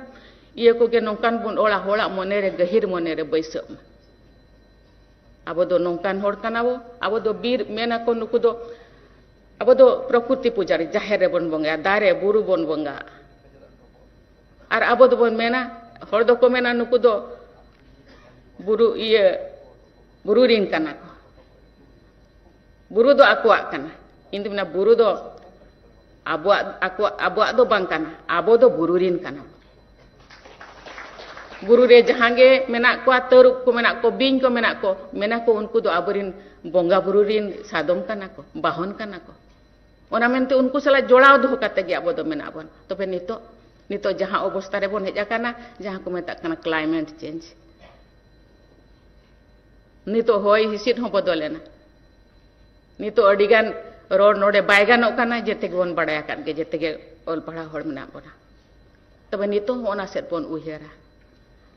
ᱤᱭᱟᱹ ᱠᱚᱜᱮ, ᱱᱚᱝᱠᱟᱱ ᱵᱚᱱ ᱚᱞᱟ, ᱦᱚᱲᱟᱜ ᱢᱚᱱᱮᱨᱮ, ᱜᱟᱹᱦᱤᱨ ᱢᱚᱱᱮᱨᱮ ᱵᱟᱹᱭᱥᱟᱹᱜ ᱢᱟ᱾ ᱟᱵᱚ ᱫᱚ ᱱᱚᱝᱠᱟᱱ ᱦᱚᱲ ᱠᱟᱱᱟ ᱵᱚ, ᱟᱵᱚ ᱫᱚ ᱵᱤᱨ, ᱢᱮᱱᱟᱠᱚ ᱱᱩᱠᱩ ᱫᱚ, ᱟᱵᱚ ᱫᱚ ᱯᱨᱚᱠᱨᱤᱛᱤ ᱯᱩᱡᱟᱨᱤ, ᱡᱟᱦᱮᱨ ᱨᱮᱵᱚᱱ ᱵᱚᱸᱜᱟᱭᱟ, ᱫᱟᱨᱮ, ᱵᱩᱨᱩ ᱵᱚᱱ ᱵᱚᱸᱜᱟᱜᱼᱟ᱾ ᱟᱨ ᱟᱵᱚ ᱫᱚᱵᱚᱱ ᱢᱮᱱᱟ, ᱦᱚᱲ ᱫᱚᱠᱚ ᱢᱮᱱᱟ ᱱᱩᱠᱩ ᱫᱚ ᱵᱩᱨᱩ, ᱤᱭᱟᱹ, ᱵᱩᱨᱩ ᱨᱤᱱ ᱠᱟᱱᱟ ᱠᱚ᱾ ᱵᱩᱨᱩ ᱫᱚ ᱟᱠᱚᱣᱟᱜ ᱠᱟᱱᱟ᱾ ᱤᱧ ᱫᱚ ᱢᱮᱱᱟ, ᱵᱩᱨᱩ ᱫᱚ ᱟᱵᱚᱣᱟᱜ, ᱟᱠᱚᱣᱟᱜ, ᱟᱵᱚᱣᱟᱜ ᱫᱚ ᱵᱟᱝ ᱠᱟᱱᱟ, ᱟᱵᱚ ᱫᱚ ᱵᱩᱨᱩ ᱨᱤᱱ ᱠᱟᱱᱟ ᱵᱚᱱ᱾ ᱵᱩᱨᱩ ᱨᱮ ᱡᱟᱦᱟᱸ ᱜᱮ ᱢᱮᱱᱟᱜ ᱠᱚᱣᱟ, ᱛᱟᱹᱨᱩᱵ ᱠᱚ ᱢᱮᱱᱟᱜ ᱠᱚ, ᱵᱤᱧ ᱠᱚ ᱢᱮᱱᱟᱜ ᱠᱚ, ᱢᱮᱱᱟ ᱠᱚ ᱩᱱᱠᱩ ᱫᱚ ᱟᱵᱚᱨᱤᱱ ᱵᱚᱸᱜᱟ ᱵᱩᱨᱩ ᱨᱤᱱ ᱥᱟᱫᱚᱢ ᱠᱟᱱᱟ ᱠᱚ, ᱵᱟᱦᱚᱱ ᱠᱟᱱᱟ ᱠᱚ᱾ ᱚᱱᱟ ᱢᱮᱱᱛᱮ ᱩᱱᱠᱩ ᱥᱟᱞᱟᱜ ᱡᱚᱲᱟᱣ ᱫᱚᱦᱚ ᱠᱟᱛᱮ ᱜᱮ ᱟᱵᱚ ᱫᱚ ᱢᱮᱱᱟᱜ ᱵᱚᱱ᱾ ᱛᱚᱵᱮ ᱱᱤᱛᱚᱜ, ᱱᱤᱛᱚᱜ ᱡᱟᱦᱟᱸ ᱚᱵᱚᱥᱛᱟ ᱨᱮᱵᱚᱱ ᱦᱮᱡ ᱟᱠᱟᱱᱟ, ᱡᱟᱦᱟᱸ ᱠᱚ ᱢᱮᱛᱟᱜ ᱠᱟᱱᱟ climate change, ᱱᱤᱛᱚᱜ ᱦᱚᱭ ᱦᱤᱸᱥᱤᱫ ᱦᱚᱸ ᱵᱚᱫᱚᱞᱮᱱᱟ᱾ ᱱᱤᱛᱚᱜ ᱟᱹᱰᱤᱜᱟᱱ ᱨᱚᱲ ᱱᱚᱰᱮ ᱵᱟᱭ ᱜᱟᱱᱚᱜ ᱠᱟᱱᱟ, ᱡᱮᱛᱮ ᱜᱮᱵᱚᱱ ᱵᱟᱲᱟᱭ ᱟᱠᱟᱫ ᱜᱮ, ᱡᱮᱛᱮ ᱜᱮ ᱚᱞ ᱯᱟᱲᱦᱟᱣ ᱦᱚᱲ ᱢᱮᱱᱟᱜ ᱵᱚᱱᱟ᱾ ᱛᱚᱵᱮ ᱱᱤᱛᱚᱜ ᱦᱚᱸ ᱚᱱᱟ ᱥᱮᱫ ᱵᱚᱱ ᱩᱭᱦᱟᱹᱨᱟ᱾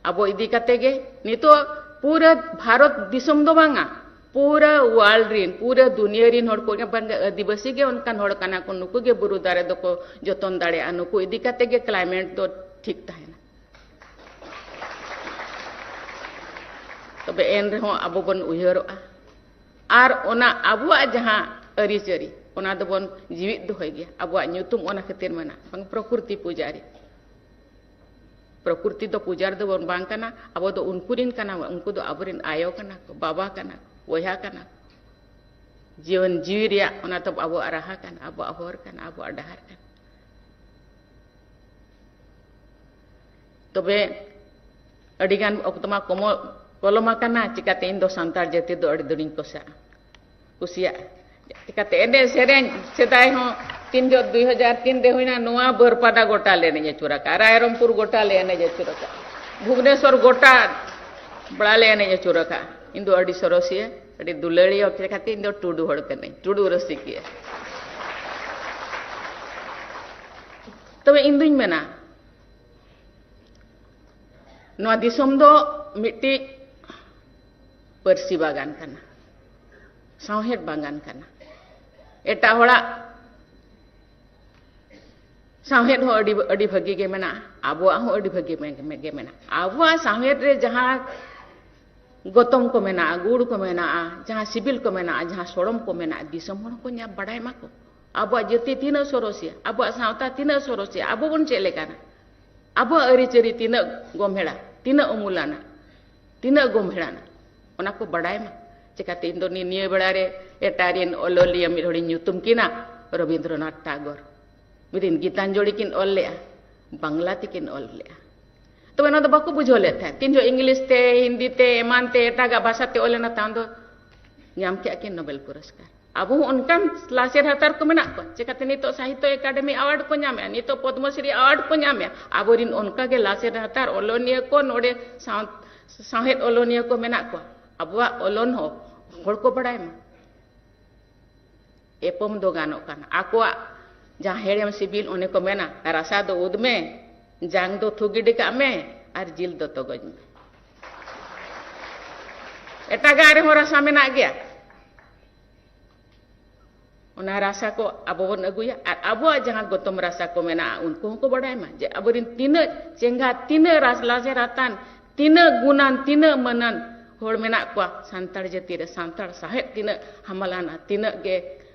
ᱟᱵᱚ ᱤᱫᱤ ᱠᱟᱛᱮ ᱜᱮ ᱱᱤᱛᱚᱜ ᱯᱩᱨᱟᱹ ᱵᱷᱟᱨᱚᱛ ᱫᱤᱥᱚᱢ ᱫᱚ ᱵᱟᱝᱟ, ᱯᱩᱨᱟᱹ world ᱨᱤᱱ, ᱯᱩᱨᱟᱹ ᱫᱩᱱᱤᱭᱟᱹ ᱨᱤᱱ ᱦᱚᱲ ᱠᱚ, ᱵᱟᱝ ᱟᱹᱫᱤᱵᱟᱹᱥᱤ ᱜᱮ ᱚᱱᱠᱟᱱ ᱦᱚᱲ ᱠᱟᱱᱟ ᱠᱚ, ᱱᱩᱠᱩ ᱜᱮ ᱵᱩᱨᱩ ᱫᱟᱨᱮ ᱫᱚᱠᱚ ᱡᱚᱛᱚᱱ ᱫᱟᱲᱮᱭᱟᱜᱼᱟ, ᱱᱩᱠᱩ ᱤᱫᱤ ᱠᱟᱛᱮ ᱜᱮ climate ᱫᱚ ᱴᱷᱤᱠ ᱛᱟᱦᱮᱱᱟ᱾ ᱛᱚᱵᱮ ᱮᱱ ᱨᱮᱦᱚᱸ ᱟᱵᱚ ᱵᱚᱱ ᱩᱭᱦᱟᱹᱨᱚᱜᱼᱟ᱾ ᱟᱨ ᱚᱱᱟ ᱟᱵᱚᱣᱟᱜ ᱡᱟᱦᱟᱸ ᱟᱹᱨᱤᱪᱟᱹᱞᱤ, ᱚᱱᱟ ᱫᱚᱵᱚᱱ ᱡᱤᱣᱤᱫ ᱫᱚᱦᱚᱭ ᱜᱮᱭᱟ᱾ ᱟᱵᱚᱣᱟᱜ ᱧᱩᱛᱩᱢ ᱚᱱᱟ ᱠᱷᱟᱹᱛᱤᱨ ᱢᱮᱱᱟᱜᱼᱟ, ᱵᱟᱝ ᱯᱨᱚᱠᱨᱤᱛᱤ ᱯᱩᱡᱟᱨᱤ᱾ ᱯᱨᱚᱠᱨᱤᱛᱤ ᱫᱚ ᱯᱩᱡᱟᱨᱤ ᱫᱚᱵᱚᱱ ᱵᱟᱝ ᱠᱟᱱᱟ, ᱟᱵᱚ ᱫᱚ ᱩᱱᱠᱩ ᱨᱤᱱ ᱠᱟᱱᱟ ᱵᱚᱱ, ᱩᱱᱠᱩ ᱫᱚ ᱟᱵᱚᱨᱤᱱ ᱟᱭᱳ ᱠᱟᱱᱟ ᱠᱚ, ᱵᱟᱵᱟ ᱠᱟᱱᱟ ᱠᱚ, ᱵᱚᱭᱦᱟ ᱠᱟᱱᱟ ᱠᱚ᱾ ᱡᱤᱭᱚᱱ ᱡᱤᱣᱤ ᱨᱮᱭᱟᱜ ᱚᱱᱟ ᱫᱚ ᱟᱵᱚᱣᱟᱜ ᱨᱟᱦᱟ ᱠᱟᱱᱟ, ᱟᱵᱚᱣᱟᱜ ᱦᱚᱨ ᱠᱟᱱᱟ, ᱟᱵᱚᱣᱟᱜ ᱰᱟᱦᱟᱨ ᱠᱟᱱᱟ᱾ ᱛᱚᱵᱮ ᱟᱹᱰᱤᱜᱟᱱ ᱚᱠᱛᱚ ᱢᱟ ᱠᱚᱢᱚ-, ᱯᱚᱞᱚᱢ ᱟᱠᱟᱱᱟ, ᱪᱤᱠᱟᱹᱛᱮ ᱤᱧ ᱫᱚ ᱥᱟᱱᱛᱟᱲ ᱡᱟᱹᱛᱤ ᱫᱚ ᱟᱹᱰᱤ ᱫᱩᱨᱤᱧ ᱠᱩᱥᱤᱭᱟᱜᱼᱟ, ᱠᱩᱥᱤᱭᱟᱜᱼᱟ᱾ ᱪᱤᱠᱟᱹᱛᱮ ᱮᱱᱮᱡ ᱥᱮᱨᱮᱧ ᱥᱮᱫᱟᱭ ᱦᱚᱸ ᱛᱤᱱ ᱡᱚᱦᱚᱜ ᱫᱩᱭ ᱦᱟᱡᱟᱨ ᱛᱤᱱ ᱨᱮ ᱦᱩᱭᱱᱟ, ᱱᱚᱣᱟ ᱵᱟᱹᱨᱯᱟᱫᱟ ᱜᱚᱴᱟ ᱞᱮ ᱮᱱᱮᱡ ᱟᱹᱪᱩᱨ ᱟᱠᱟᱫᱼᱟ, ᱨᱟᱭᱨᱚᱝᱯᱩᱨ ᱜᱚᱴᱟ ᱞᱮ ᱮᱱᱮᱡ ᱟᱹᱪᱩᱨ ᱟᱠᱟᱫᱼᱟ, ᱵᱷᱩᱵᱽᱱᱮᱥᱚᱨ ᱜᱚᱴᱟ ᱵᱟᱲᱟ ᱞᱮ ᱮᱱᱮᱡ ᱟᱹᱪᱩᱨ ᱟᱠᱟᱫᱼᱟ᱾ ᱤᱧ ᱫᱚ ᱟᱹᱰᱤ ᱥᱚᱨᱚᱥᱤᱭᱟᱹ ᱟᱹᱰᱤ ᱫᱩᱞᱟᱹᱲᱤᱭᱟᱹ ᱦᱚᱲ ᱠᱷᱟᱹᱛᱤᱨ ᱤᱧ ᱫᱚ ᱴᱩᱰᱩ ᱦᱚᱲ ᱠᱟᱹᱱᱟᱹᱧ, ᱴᱩᱰᱩ ᱨᱩᱥᱤᱠᱤᱭᱟᱹ᱾ ᱛᱚᱵᱮ ᱤᱧ ᱫᱩᱧ ᱢᱮᱱᱟ, ᱱᱚᱣᱟ ᱫᱤᱥᱚᱢ ᱫᱚ ᱢᱤᱫᱴᱤᱡ ᱯᱟᱹᱨᱥᱤ ᱵᱟᱜᱟᱱ ᱠᱟᱱᱟ, ᱥᱟᱶᱦᱮᱫ ᱵᱟᱜᱟᱱ ᱠᱟᱱᱟ᱾ ᱮᱴᱟᱜ ᱦᱚᱲᱟᱜ ᱥᱟᱶᱦᱮᱫ ᱦᱚᱸ ᱟᱹᱰᱤ, ᱟᱹᱰᱤ ᱵᱷᱟᱹᱜᱤ ᱜᱮ ᱢᱮᱱᱟᱜᱼᱟ, ᱟᱵᱚᱣᱟᱜ ᱦᱚᱸ ᱟᱹᱰᱤ ᱵᱷᱟᱹᱜᱤ ᱜᱮ ᱢᱮᱱᱟᱜᱼᱟ᱾ ᱟᱵᱚᱣᱟᱜ ᱥᱟᱶᱦᱮᱫ ᱨᱮ ᱡᱟᱦᱟᱸ ᱜᱚᱛᱚᱢ ᱠᱚ ᱢᱮᱱᱟᱜᱼᱟ, ᱜᱩᱲ ᱠᱚ ᱢᱮᱱᱟᱜᱼᱟ, ᱡᱟᱦᱟᱸ ᱥᱤᱵᱤᱞ ᱠᱚ ᱢᱮᱱᱟᱜᱼᱟ, ᱡᱟᱦᱟᱸ ᱥᱚᱲᱚᱢ ᱠᱚ ᱢᱮᱱᱟᱜᱼᱟ, ᱫᱤᱥᱚᱢ ᱦᱚᱲ ᱦᱚᱸᱠᱚ ᱧᱟᱢ ᱵᱟᱲᱟᱭ ᱢᱟᱠᱚ᱾ ᱟᱵᱚᱣᱟᱜ ᱡᱟᱹᱛᱤ ᱛᱤᱱᱟᱹᱜ ᱥᱚᱨᱚᱥᱤᱭᱟ, ᱟᱵᱚᱣᱟᱜ ᱥᱟᱶᱛᱟ ᱛᱤᱱᱟᱹᱜ ᱥᱚᱨᱚᱥᱤᱭᱟ, ᱟᱵᱚ ᱵᱚᱱ ᱪᱮᱫ ᱞᱮᱠᱟᱱᱟ, ᱟᱵᱚᱣᱟᱜ ᱟᱹᱨᱤᱪᱟᱹᱞᱤ ᱛᱤᱱᱟᱹᱜ ᱜᱚᱢᱦᱮᱲᱟ, ᱛᱤᱱᱟᱹᱜ ᱩᱢᱩᱞᱟᱱᱟ, ᱛᱤᱱᱟᱹᱜ ᱜᱚᱢᱦᱮᱲᱟᱱᱟ, ᱚᱱᱟ ᱠᱚ ᱵᱟᱰᱟᱭ ᱢᱟ᱾ ᱪᱤᱠᱟᱹᱛᱮ ᱤᱧ ᱫᱚ ᱱᱤ-, ᱱᱤᱭᱟᱹ ᱵᱮᱲᱟ ᱨᱮ ᱮᱴᱟᱜ ᱨᱮᱱ ᱚᱱᱚᱞᱤᱭᱟᱹ ᱢᱤᱫ ᱦᱚᱲᱤᱧ ᱧᱩᱛᱩᱢ ᱠᱤᱱᱟ, ᱨᱚᱵᱤᱱᱫᱨᱚᱱᱟᱛᱷ ᱴᱟᱜᱚᱨ᱾ ᱢᱤᱫ ᱫᱤᱱ ᱜᱤᱛᱟᱧᱡᱚᱞᱤ ᱠᱤᱱ ᱚᱞ ᱞᱮᱜᱼᱟ, ᱵᱟᱝᱞᱟ ᱛᱮᱠᱤᱱ ᱚᱞ ᱞᱮᱜᱼᱟ᱾ ᱛᱚᱵᱮ ᱚᱱᱟ ᱫᱚ ᱵᱟᱠᱚ ᱵᱩᱡᱷᱟᱹᱣ ᱞᱮᱫ ᱛᱟᱦᱮᱸᱫ᱾ ᱛᱤᱱ ᱡᱚᱦᱚᱜ ᱤᱝᱞᱤᱥ ᱛᱮ, ᱦᱤᱱᱫᱤ ᱛᱮ, ᱮᱢᱟᱱ ᱛᱮ, ᱮᱴᱟᱜᱟᱜ ᱵᱷᱟᱥᱟ ᱛᱮ ᱚᱞ ᱞᱮᱱᱟ, ᱛᱟᱭᱚᱢ ᱫᱚ ᱧᱟᱢ ᱠᱮᱜᱼᱟ ᱠᱤᱱ ᱱᱳᱵᱮᱞ ᱯᱩᱨᱚᱥᱠᱟᱨ᱾ ᱟᱵᱚ ᱦᱚᱸ ᱚᱱᱠᱟᱱ ᱞᱟᱥᱮᱨ ᱦᱟᱛᱟᱨ ᱠᱚ ᱢᱮᱱᱟᱜ ᱠᱚᱣᱟ, ᱪᱤᱠᱟᱹᱛᱮ ᱱᱤᱛᱚᱜ ᱥᱟᱦᱤᱛᱛᱚ ᱮᱠᱟᱰᱮᱢᱤ ᱟᱣᱟᱨᱰ ᱠᱚ ᱧᱟᱢᱮᱜᱼᱟ, ᱱᱤᱛᱚᱜ ᱯᱚᱫᱽᱢᱚᱥᱨᱤ ᱟᱣᱟᱨᱰ ᱠᱚ ᱧᱟᱢᱮᱜᱼᱟ᱾ ᱟᱵᱚᱨᱤᱱ ᱚᱱᱠᱟᱜᱮ ᱞᱟᱥᱮᱨ ᱦᱟᱛᱟᱨ ᱚᱞᱚᱱᱤᱭᱟᱹ ᱠᱚ ᱱᱚᱰᱮ ᱥᱟᱶ-, ᱥᱟᱶᱦᱮᱫ ᱚᱞᱚᱱᱤᱭᱟᱹ ᱠᱚ ᱢᱮᱱᱟᱜ ᱠᱚᱣᱟ᱾ ᱟᱵᱚᱣᱟᱜ ᱚᱞᱚᱱ ᱦᱚᱸ ᱦᱚᱲ ᱠᱚ ᱵᱟᱲᱟᱭ ᱢᱟ᱾ ᱮᱯᱚᱢ ᱫᱚ ᱜᱟᱱᱚᱜ ᱠᱟᱱᱟ, ᱟᱠᱚᱣᱟᱜ ᱡᱟᱦᱟᱸ ᱦᱮᱲᱮᱢ ᱥᱤᱵᱤᱞ, ᱚᱱᱮ ᱠᱚ ᱢᱮᱱᱟ, ᱨᱟᱥᱟ ᱫᱚ ᱩᱫ ᱢᱮ, ᱡᱟᱝ ᱫᱚ ᱛᱷᱩ ᱜᱤᱰᱤ ᱠᱟᱜ ᱢᱮ, ᱟᱨ ᱡᱤᱞ ᱫᱚ ᱛᱚᱜᱚᱡ ᱢᱮ᱾ ᱮᱴᱟᱜᱟᱜ ᱨᱮᱦᱚᱸ ᱨᱟᱥᱟ ᱢᱮᱱᱟᱜ ᱜᱮᱭᱟ᱾ ᱚᱱᱟ ᱨᱟᱥᱟ ᱠᱚ ᱟᱵᱚ ᱵᱚᱱ ᱟᱹᱜᱩᱭᱟ, ᱟᱨ ᱟᱵᱚᱣᱟᱜ ᱡᱟᱦᱟᱸ ᱜᱚᱛᱚᱢ ᱨᱟᱥᱟ ᱠᱚ ᱢᱮᱱᱟᱜᱼᱟ, ᱩᱱᱠᱩ ᱦᱚᱸᱠᱚ ᱵᱟᱰᱟᱭ ᱢᱟ ᱡᱮ ᱟᱵᱚᱨᱮᱱ ᱛᱤᱱᱟᱹᱜ ᱪᱮᱸᱜᱷᱟ, ᱛᱤᱱᱟᱹᱜ ᱨᱟᱥ ᱞᱟᱥᱮᱨ ᱦᱟᱛᱟᱱ, ᱛᱤᱱᱟᱹᱜ ᱜᱩᱱᱟᱱ, ᱛᱤᱱᱟᱹᱜ ᱢᱟᱹᱱᱟᱱ ᱦᱚᱲ ᱢᱮᱱᱟᱜ ᱠᱚᱣᱟ ᱥᱟᱱᱛᱟᱲ ᱡᱟᱹᱛᱤ ᱨᱮ᱾ ᱥᱟᱱᱛᱟᱲ ᱥᱟᱶᱦᱮᱫ ᱛᱤᱱᱟᱹᱜ ᱦᱟᱢᱟᱞᱟᱱᱟ, ᱛᱤᱱᱟᱹᱜ ᱜᱮ,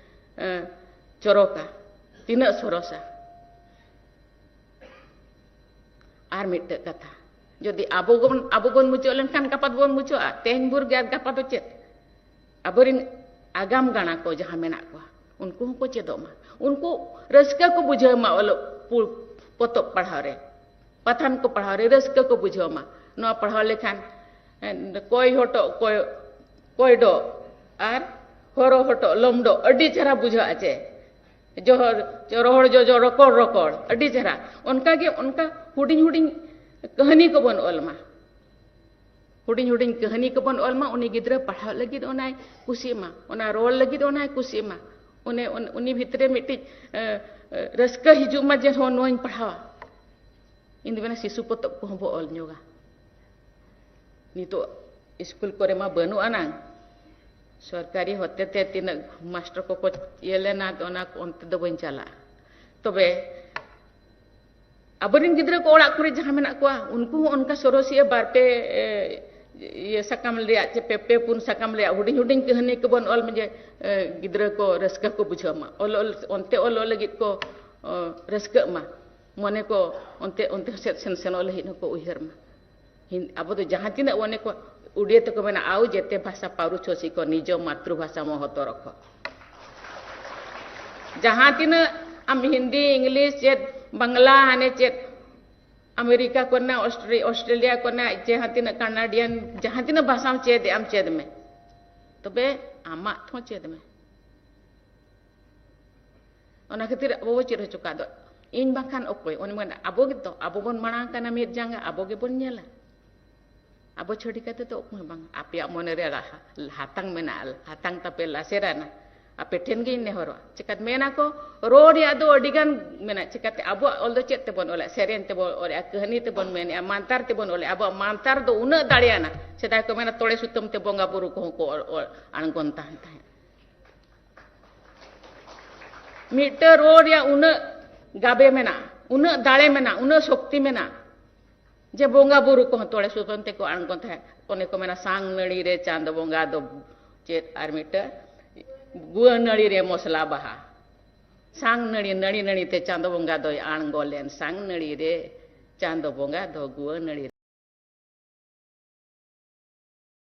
ᱮᱸ, ᱪᱚᱨᱚᱠᱟ, ᱛᱤᱱᱟᱹᱜ ᱥᱚᱨᱚᱥᱟ᱾ ᱟᱨ ᱢᱤᱫᱴᱮᱡ ᱠᱟᱛᱷᱟ, ᱡᱩᱫᱤ ᱟᱵᱚ ᱵᱚᱱ, ᱟᱵᱚ ᱵᱚᱱ ᱢᱩᱪᱟᱹᱫ ᱞᱮᱱᱠᱷᱟᱱ ᱜᱟᱯᱟ ᱫᱚᱵᱚᱱ ᱢᱩᱪᱟᱹᱫᱼᱟ, ᱛᱮᱦᱮᱧ ᱵᱷᱳᱨ ᱜᱮ, ᱟᱨ ᱜᱟᱯᱟ ᱫᱚ ᱪᱮᱫ? ᱟᱵᱚᱨᱮᱱ ᱟᱜᱟᱢ ᱜᱟᱬᱟ ᱠᱚ ᱡᱟᱦᱟᱸ ᱢᱮᱱᱟᱜ ᱠᱚᱣᱟ, ᱩᱱᱠᱩ ᱦᱚᱸᱠᱚ ᱪᱮᱫᱚᱜ ᱢᱟ, ᱩᱱᱠᱩ ᱨᱟᱹᱥᱠᱟᱹ ᱠᱚ ᱵᱩᱡᱷᱟᱹᱣ ᱢᱟ ᱚᱞᱚᱜ ᱯᱩ-, ᱯᱚᱛᱚᱵ ᱯᱟᱲᱦᱟᱣ ᱨᱮ, ᱯᱟᱛᱷᱟᱢ ᱠᱚ ᱯᱟᱲᱦᱟᱣ ᱨᱮ ᱨᱟᱹᱥᱠᱟᱹ ᱠᱚ ᱵᱩᱡᱷᱟᱹᱣ ᱢᱟ᱾ ᱱᱚᱣᱟ ᱯᱟᱲᱦᱟᱣ ᱞᱮᱠᱷᱟᱱ, ᱮ, ᱠᱚᱭ ᱦᱚᱴᱚᱜ ᱠᱚᱭ, ᱠᱚᱭᱰᱚᱜ ᱟᱨ ᱦᱚᱨᱚ ᱦᱚᱴᱚᱜ ᱞᱚᱢᱰᱚᱜ ᱟᱹᱰᱤ ᱪᱮᱦᱨᱟ ᱵᱩᱡᱷᱟᱹᱜᱼᱟ ᱪᱮ᱾ ᱡᱚᱦᱚᱨ, ᱨᱚᱦᱚᱲ ᱡᱚᱡᱚ ᱨᱚᱠᱚᱲ ᱨᱚᱠᱚᱲ, ᱟᱹᱰᱤ ᱪᱮᱦᱨᱟ᱾ ᱚᱱᱠᱟᱜᱮ ᱚᱱᱠᱟ ᱦᱩᱰᱤᱧ ᱦᱩᱰᱤᱧ ᱠᱟᱹᱦᱱᱤ ᱠᱚᱵᱚᱱ ᱚᱞ ᱢᱟ᱾ ᱦᱩᱰᱤᱧ ᱦᱩᱰᱤᱧ ᱠᱟᱹᱦᱱᱤ ᱠᱚᱵᱚᱱ ᱚᱞ ᱢᱟ, ᱩᱱᱤ ᱜᱤᱫᱽᱨᱟᱹ ᱯᱟᱲᱦᱟᱣ ᱞᱟᱹᱜᱤᱫ ᱚᱱᱟᱭ ᱠᱩᱥᱤᱜ ᱢᱟ, ᱚᱱᱟ ᱨᱚᱲ ᱞᱟᱹᱜᱤᱫ ᱚᱱᱟᱭ ᱠᱩᱥᱤᱜ ᱢᱟ, ᱩᱱᱤ ᱩᱱ- ᱩᱱᱤ ᱵᱷᱤᱛᱨᱤ ᱨᱮ ᱢᱤᱫᱴᱤᱡ ᱮ, ᱮ, ᱨᱟᱹᱥᱠᱟᱹ ᱦᱤᱡᱩᱜ ᱢᱟ ᱡᱮ ᱦᱚᱸ ᱱᱚᱣᱟᱧ ᱯᱟᱲᱦᱟᱣᱟ᱾ ᱤᱧ ᱫᱚ ᱢᱮᱱᱟ ᱥᱤᱥᱩ ᱯᱚᱛᱚᱵ ᱠᱚᱦᱚᱸ ᱵᱚ ᱚᱞ ᱧᱚᱜᱟ᱾ ᱱᱤᱛᱚᱜ ᱥᱠᱩᱞ ᱠᱚᱨᱮ ᱢᱟ ᱵᱟᱹᱱᱩᱜ ᱟᱱᱟᱝ, ᱥᱚᱨᱠᱟᱨᱤ ᱦᱚᱛᱮ ᱛᱮ ᱛᱤᱱᱟᱹᱜ ᱢᱟᱥᱴᱟᱨ ᱠᱚᱠᱚ ᱤᱭᱟᱹ ᱞᱮᱱᱟ, ᱚᱱᱟ ᱚᱱᱛᱮ ᱫᱚ ᱵᱟᱹᱧ ᱪᱟᱞᱟᱜᱼᱟ᱾ ᱛᱚᱵᱮ ᱟᱵᱚᱨᱮᱱ ᱜᱤᱫᱽᱨᱟᱹ ᱠᱚ ᱚᱲᱟᱜ ᱠᱚᱨᱮ ᱡᱟᱦᱟᱸ ᱢᱮᱱᱟᱜ ᱠᱚᱣᱟ, ᱩᱱᱠᱩ ᱦᱚᱸ ᱚᱱᱠᱟ ᱥᱚᱨᱚᱥᱤᱭᱟᱹ ᱵᱟᱨ ᱯᱮ, ᱮ, ᱤᱭᱟᱹ ᱥᱟᱠᱟᱢ ᱨᱮᱭᱟᱜ ᱪᱮ ᱯᱮ, ᱯᱮ ᱯᱩᱱ ᱥᱟᱠᱟᱢ ᱨᱮᱭᱟᱜ ᱦᱩᱰᱤᱧ ᱦᱩᱰᱤᱧ ᱠᱟᱹᱦᱱᱤ ᱠᱚᱵᱚᱱ ᱚᱞ ᱢᱟ ᱡᱮ, ᱮ, ᱜᱤᱫᱽᱨᱟᱹ ᱠᱚ ᱨᱟᱹᱥᱠᱟᱹ ᱠᱚ ᱵᱩᱡᱷᱟᱹᱣ ᱢᱟ, ᱚᱞ, ᱚᱞ, ᱚᱱᱛᱮ ᱚᱞᱚᱜ ᱞᱟᱹᱜᱤᱫ ᱠᱚ, ᱚ, ᱨᱟᱹᱥᱠᱟᱹᱜ ᱢᱟ, ᱢᱚᱱᱮ ᱠᱚ ᱚᱱᱛᱮ, ᱚᱱᱛᱮ ᱥᱮᱫ ᱥᱮᱱ ᱥᱮᱱᱚᱜ ᱞᱟᱹᱜᱤᱫ ᱦᱚᱸᱠᱚ ᱩᱭᱦᱟᱹᱨ ᱢᱟ᱾ ᱦᱤᱱ-, ᱟᱵᱚ ᱫᱚ ᱡᱟᱦᱟᱸ ᱛᱤᱱᱟᱹᱜ ᱚᱱᱮ ᱠᱚ ᱩᱰᱤᱭᱟᱹ ᱛᱮᱠᱚ ᱢᱮᱱᱟ, "ᱟᱣ ᱡᱮᱛᱮ ᱵᱷᱟᱥᱟ ᱯᱟᱹᱨᱩ ᱪᱷᱚᱥᱤ ᱠᱚ, ᱱᱤᱡᱚ ᱢᱟᱛᱨᱩ ᱵᱷᱟᱥᱟ ᱢᱚᱦᱚᱛᱚ ᱨᱚᱠᱷᱚ᱾" ᱡᱟᱦᱟᱸ ᱛᱤᱱᱟᱹᱜ ᱟᱢ ᱦᱤᱱᱫᱤ, ᱤᱝᱞᱤᱥ, ᱪᱮᱫ ᱵᱟᱝᱞᱟ, ᱦᱟᱱᱮ ᱪᱮᱫ ᱟᱢᱮᱨᱤᱠᱟ ᱠᱚᱨᱮᱱᱟᱜ, ᱚᱥᱴᱨᱮ-, ᱚᱥᱴᱨᱮᱞᱤᱭᱟ ᱠᱚᱨᱮᱱᱟᱜ, ᱡᱟᱦᱟᱸ ᱛᱤᱱᱟᱹᱜ ᱠᱟᱱᱟᱰᱤᱭᱟᱱ, ᱡᱟᱦᱟᱸ ᱛᱤᱱᱟᱹᱜ ᱵᱷᱟᱥᱟᱢ ᱪᱮᱫ ᱮᱫ ᱟᱢ, ᱪᱮᱫ ᱢᱮ, ᱛᱚᱵᱮ ᱟᱢᱟᱜ ᱦᱚᱸ ᱪᱮᱫ ᱢᱮ᱾ ᱚᱱᱟ ᱠᱷᱟᱹᱛᱤᱨ ᱟᱵᱚ ᱵᱚ ᱪᱮᱫ ᱦᱚᱪᱚ ᱠᱟᱜ ᱫᱚ, ᱤᱧ ᱵᱟᱝᱠᱷᱟᱱ ᱚᱠᱚᱭ? ᱚᱱᱮ ᱢᱮᱱ, ᱟᱵᱚ ᱜᱮᱛᱚ, ᱟᱵᱚ ᱵᱚᱱ ᱢᱟᱲᱟᱝ ᱠᱟᱱᱟ ᱢᱤᱫ ᱡᱟᱸᱜᱟ, ᱟᱵᱚ ᱜᱮᱵᱚᱱ ᱧᱮᱞᱟ᱾ ᱟᱵᱚ ᱪᱷᱟᱹᱲᱤ ᱠᱟᱛᱮ ᱫᱚ ᱚᱠᱚᱭ ᱦᱚᱸ ᱵᱟᱝ᱾ ᱟᱯᱮᱭᱟᱜ ᱢᱚᱱᱮ ᱨᱮ ᱨᱟᱦᱟ-, ᱦᱟᱛᱟᱝ ᱢᱮᱱᱟᱜᱼᱟ, ᱦᱟᱛᱟᱝ ᱛᱟᱯᱮ ᱞᱟᱥᱮᱨᱟᱱᱟ, ᱟᱯᱮ ᱴᱷᱮᱱ ᱜᱤᱧ ᱱᱮᱦᱚᱨᱚᱜᱼᱟ᱾ ᱪᱤᱠᱟᱹᱛᱮ ᱢᱮᱱᱟ ᱠᱚ, ᱨᱚᱲ ᱨᱮᱭᱟᱜ ᱫᱚ ᱟᱹᱰᱤ ᱜᱟᱱ ᱢᱮᱱᱟᱜᱼᱟ᱾ ᱪᱤᱠᱟᱹᱛᱮ ᱟᱵᱚᱣᱟᱜ ᱚᱞ ᱫᱚ ᱪᱮᱫ ᱛᱮᱵᱚᱱ ᱚᱞᱮᱜᱼᱟ? ᱥᱮᱨᱮᱧ ᱛᱮᱵᱚᱱ ᱚᱞᱮᱜᱼᱟ, ᱠᱟᱹᱦᱱᱤ ᱛᱮᱵᱚᱱ ᱢᱮᱱᱮᱜᱼᱟ, ᱢᱟᱱᱛᱟᱨ ᱛᱮᱵᱚᱱ ᱚᱞᱮᱜᱼᱟ᱾ ᱟᱵᱚᱣᱟᱜ ᱢᱟᱱᱛᱟᱨ ᱫᱚ ᱩᱱᱟᱹᱜ ᱫᱟᱲᱮᱭᱟᱱᱟ, ᱥᱮᱫᱟᱭ ᱠᱚ ᱢᱮᱱᱟ ᱛᱚᱲᱮ ᱥᱩᱛᱟᱹᱢ ᱛᱮ ᱵᱚᱸᱜᱟ ᱵᱩᱨᱩ ᱠᱚᱦᱚᱸ ᱠᱚ ᱚᱞ, ᱚᱞ, ᱟᱬᱜᱚᱱ ᱛᱟᱦᱮᱸ ᱛᱟᱦᱮᱸᱫ᱾ ᱢᱤᱫᱴᱟᱝ ᱨᱚᱲ ᱨᱮᱭᱟᱜ ᱩᱱᱟᱹᱜ ᱜᱟᱵᱮ ᱢᱮᱱᱟᱜᱼᱟ, ᱩᱱᱟᱹᱜ ᱫᱟᱲᱮ ᱢᱮᱱᱟᱜᱼᱟ, ᱩᱱᱟᱹᱜ ᱥᱚᱠᱛᱤ ᱢᱮᱱᱟᱜᱼᱟ, ᱡᱮ ᱵᱚᱸᱜᱟ ᱵᱩᱨᱩ ᱠᱚᱦᱚᱸ ᱛᱚᱲᱮ ᱥᱩᱛᱟᱹᱢ ᱛᱮᱠᱚ ᱟᱬᱜᱚᱱ ᱛᱟᱦᱮᱸᱫ᱾ ᱚᱱᱮ ᱠᱚ ᱢᱮᱱᱟ, ᱥᱟᱝ ᱱᱟᱹᱲᱤ ᱨᱮ ᱪᱟᱸᱫᱚ ᱵᱚᱸᱜᱟ ᱫᱚ ᱪᱮᱫ, ᱟᱨ ᱢᱤᱫᱴᱟᱝ ᱜᱩᱣᱟᱹ ᱱᱟᱹᱲᱤ ᱨᱮ ᱢᱚᱥᱞᱟ ᱵᱟᱦᱟ, ᱥᱟᱝ ᱱᱟᱹᱲᱤ, ᱱᱟᱹᱲᱤ ᱱᱟᱹᱲᱤ ᱛᱮ ᱪᱟᱸᱫᱚ ᱵᱚᱸᱜᱟ ᱫᱚᱭ ᱟᱬᱜᱚ ᱞᱮᱱ, ᱥᱟᱝ ᱱᱟᱹᱲᱤ ᱨᱮ ᱪᱟᱸᱫᱚ ᱵᱚᱸᱜᱟ ᱫᱚ ᱜᱩᱣᱟᱹ ᱱᱟᱹᱲᱤ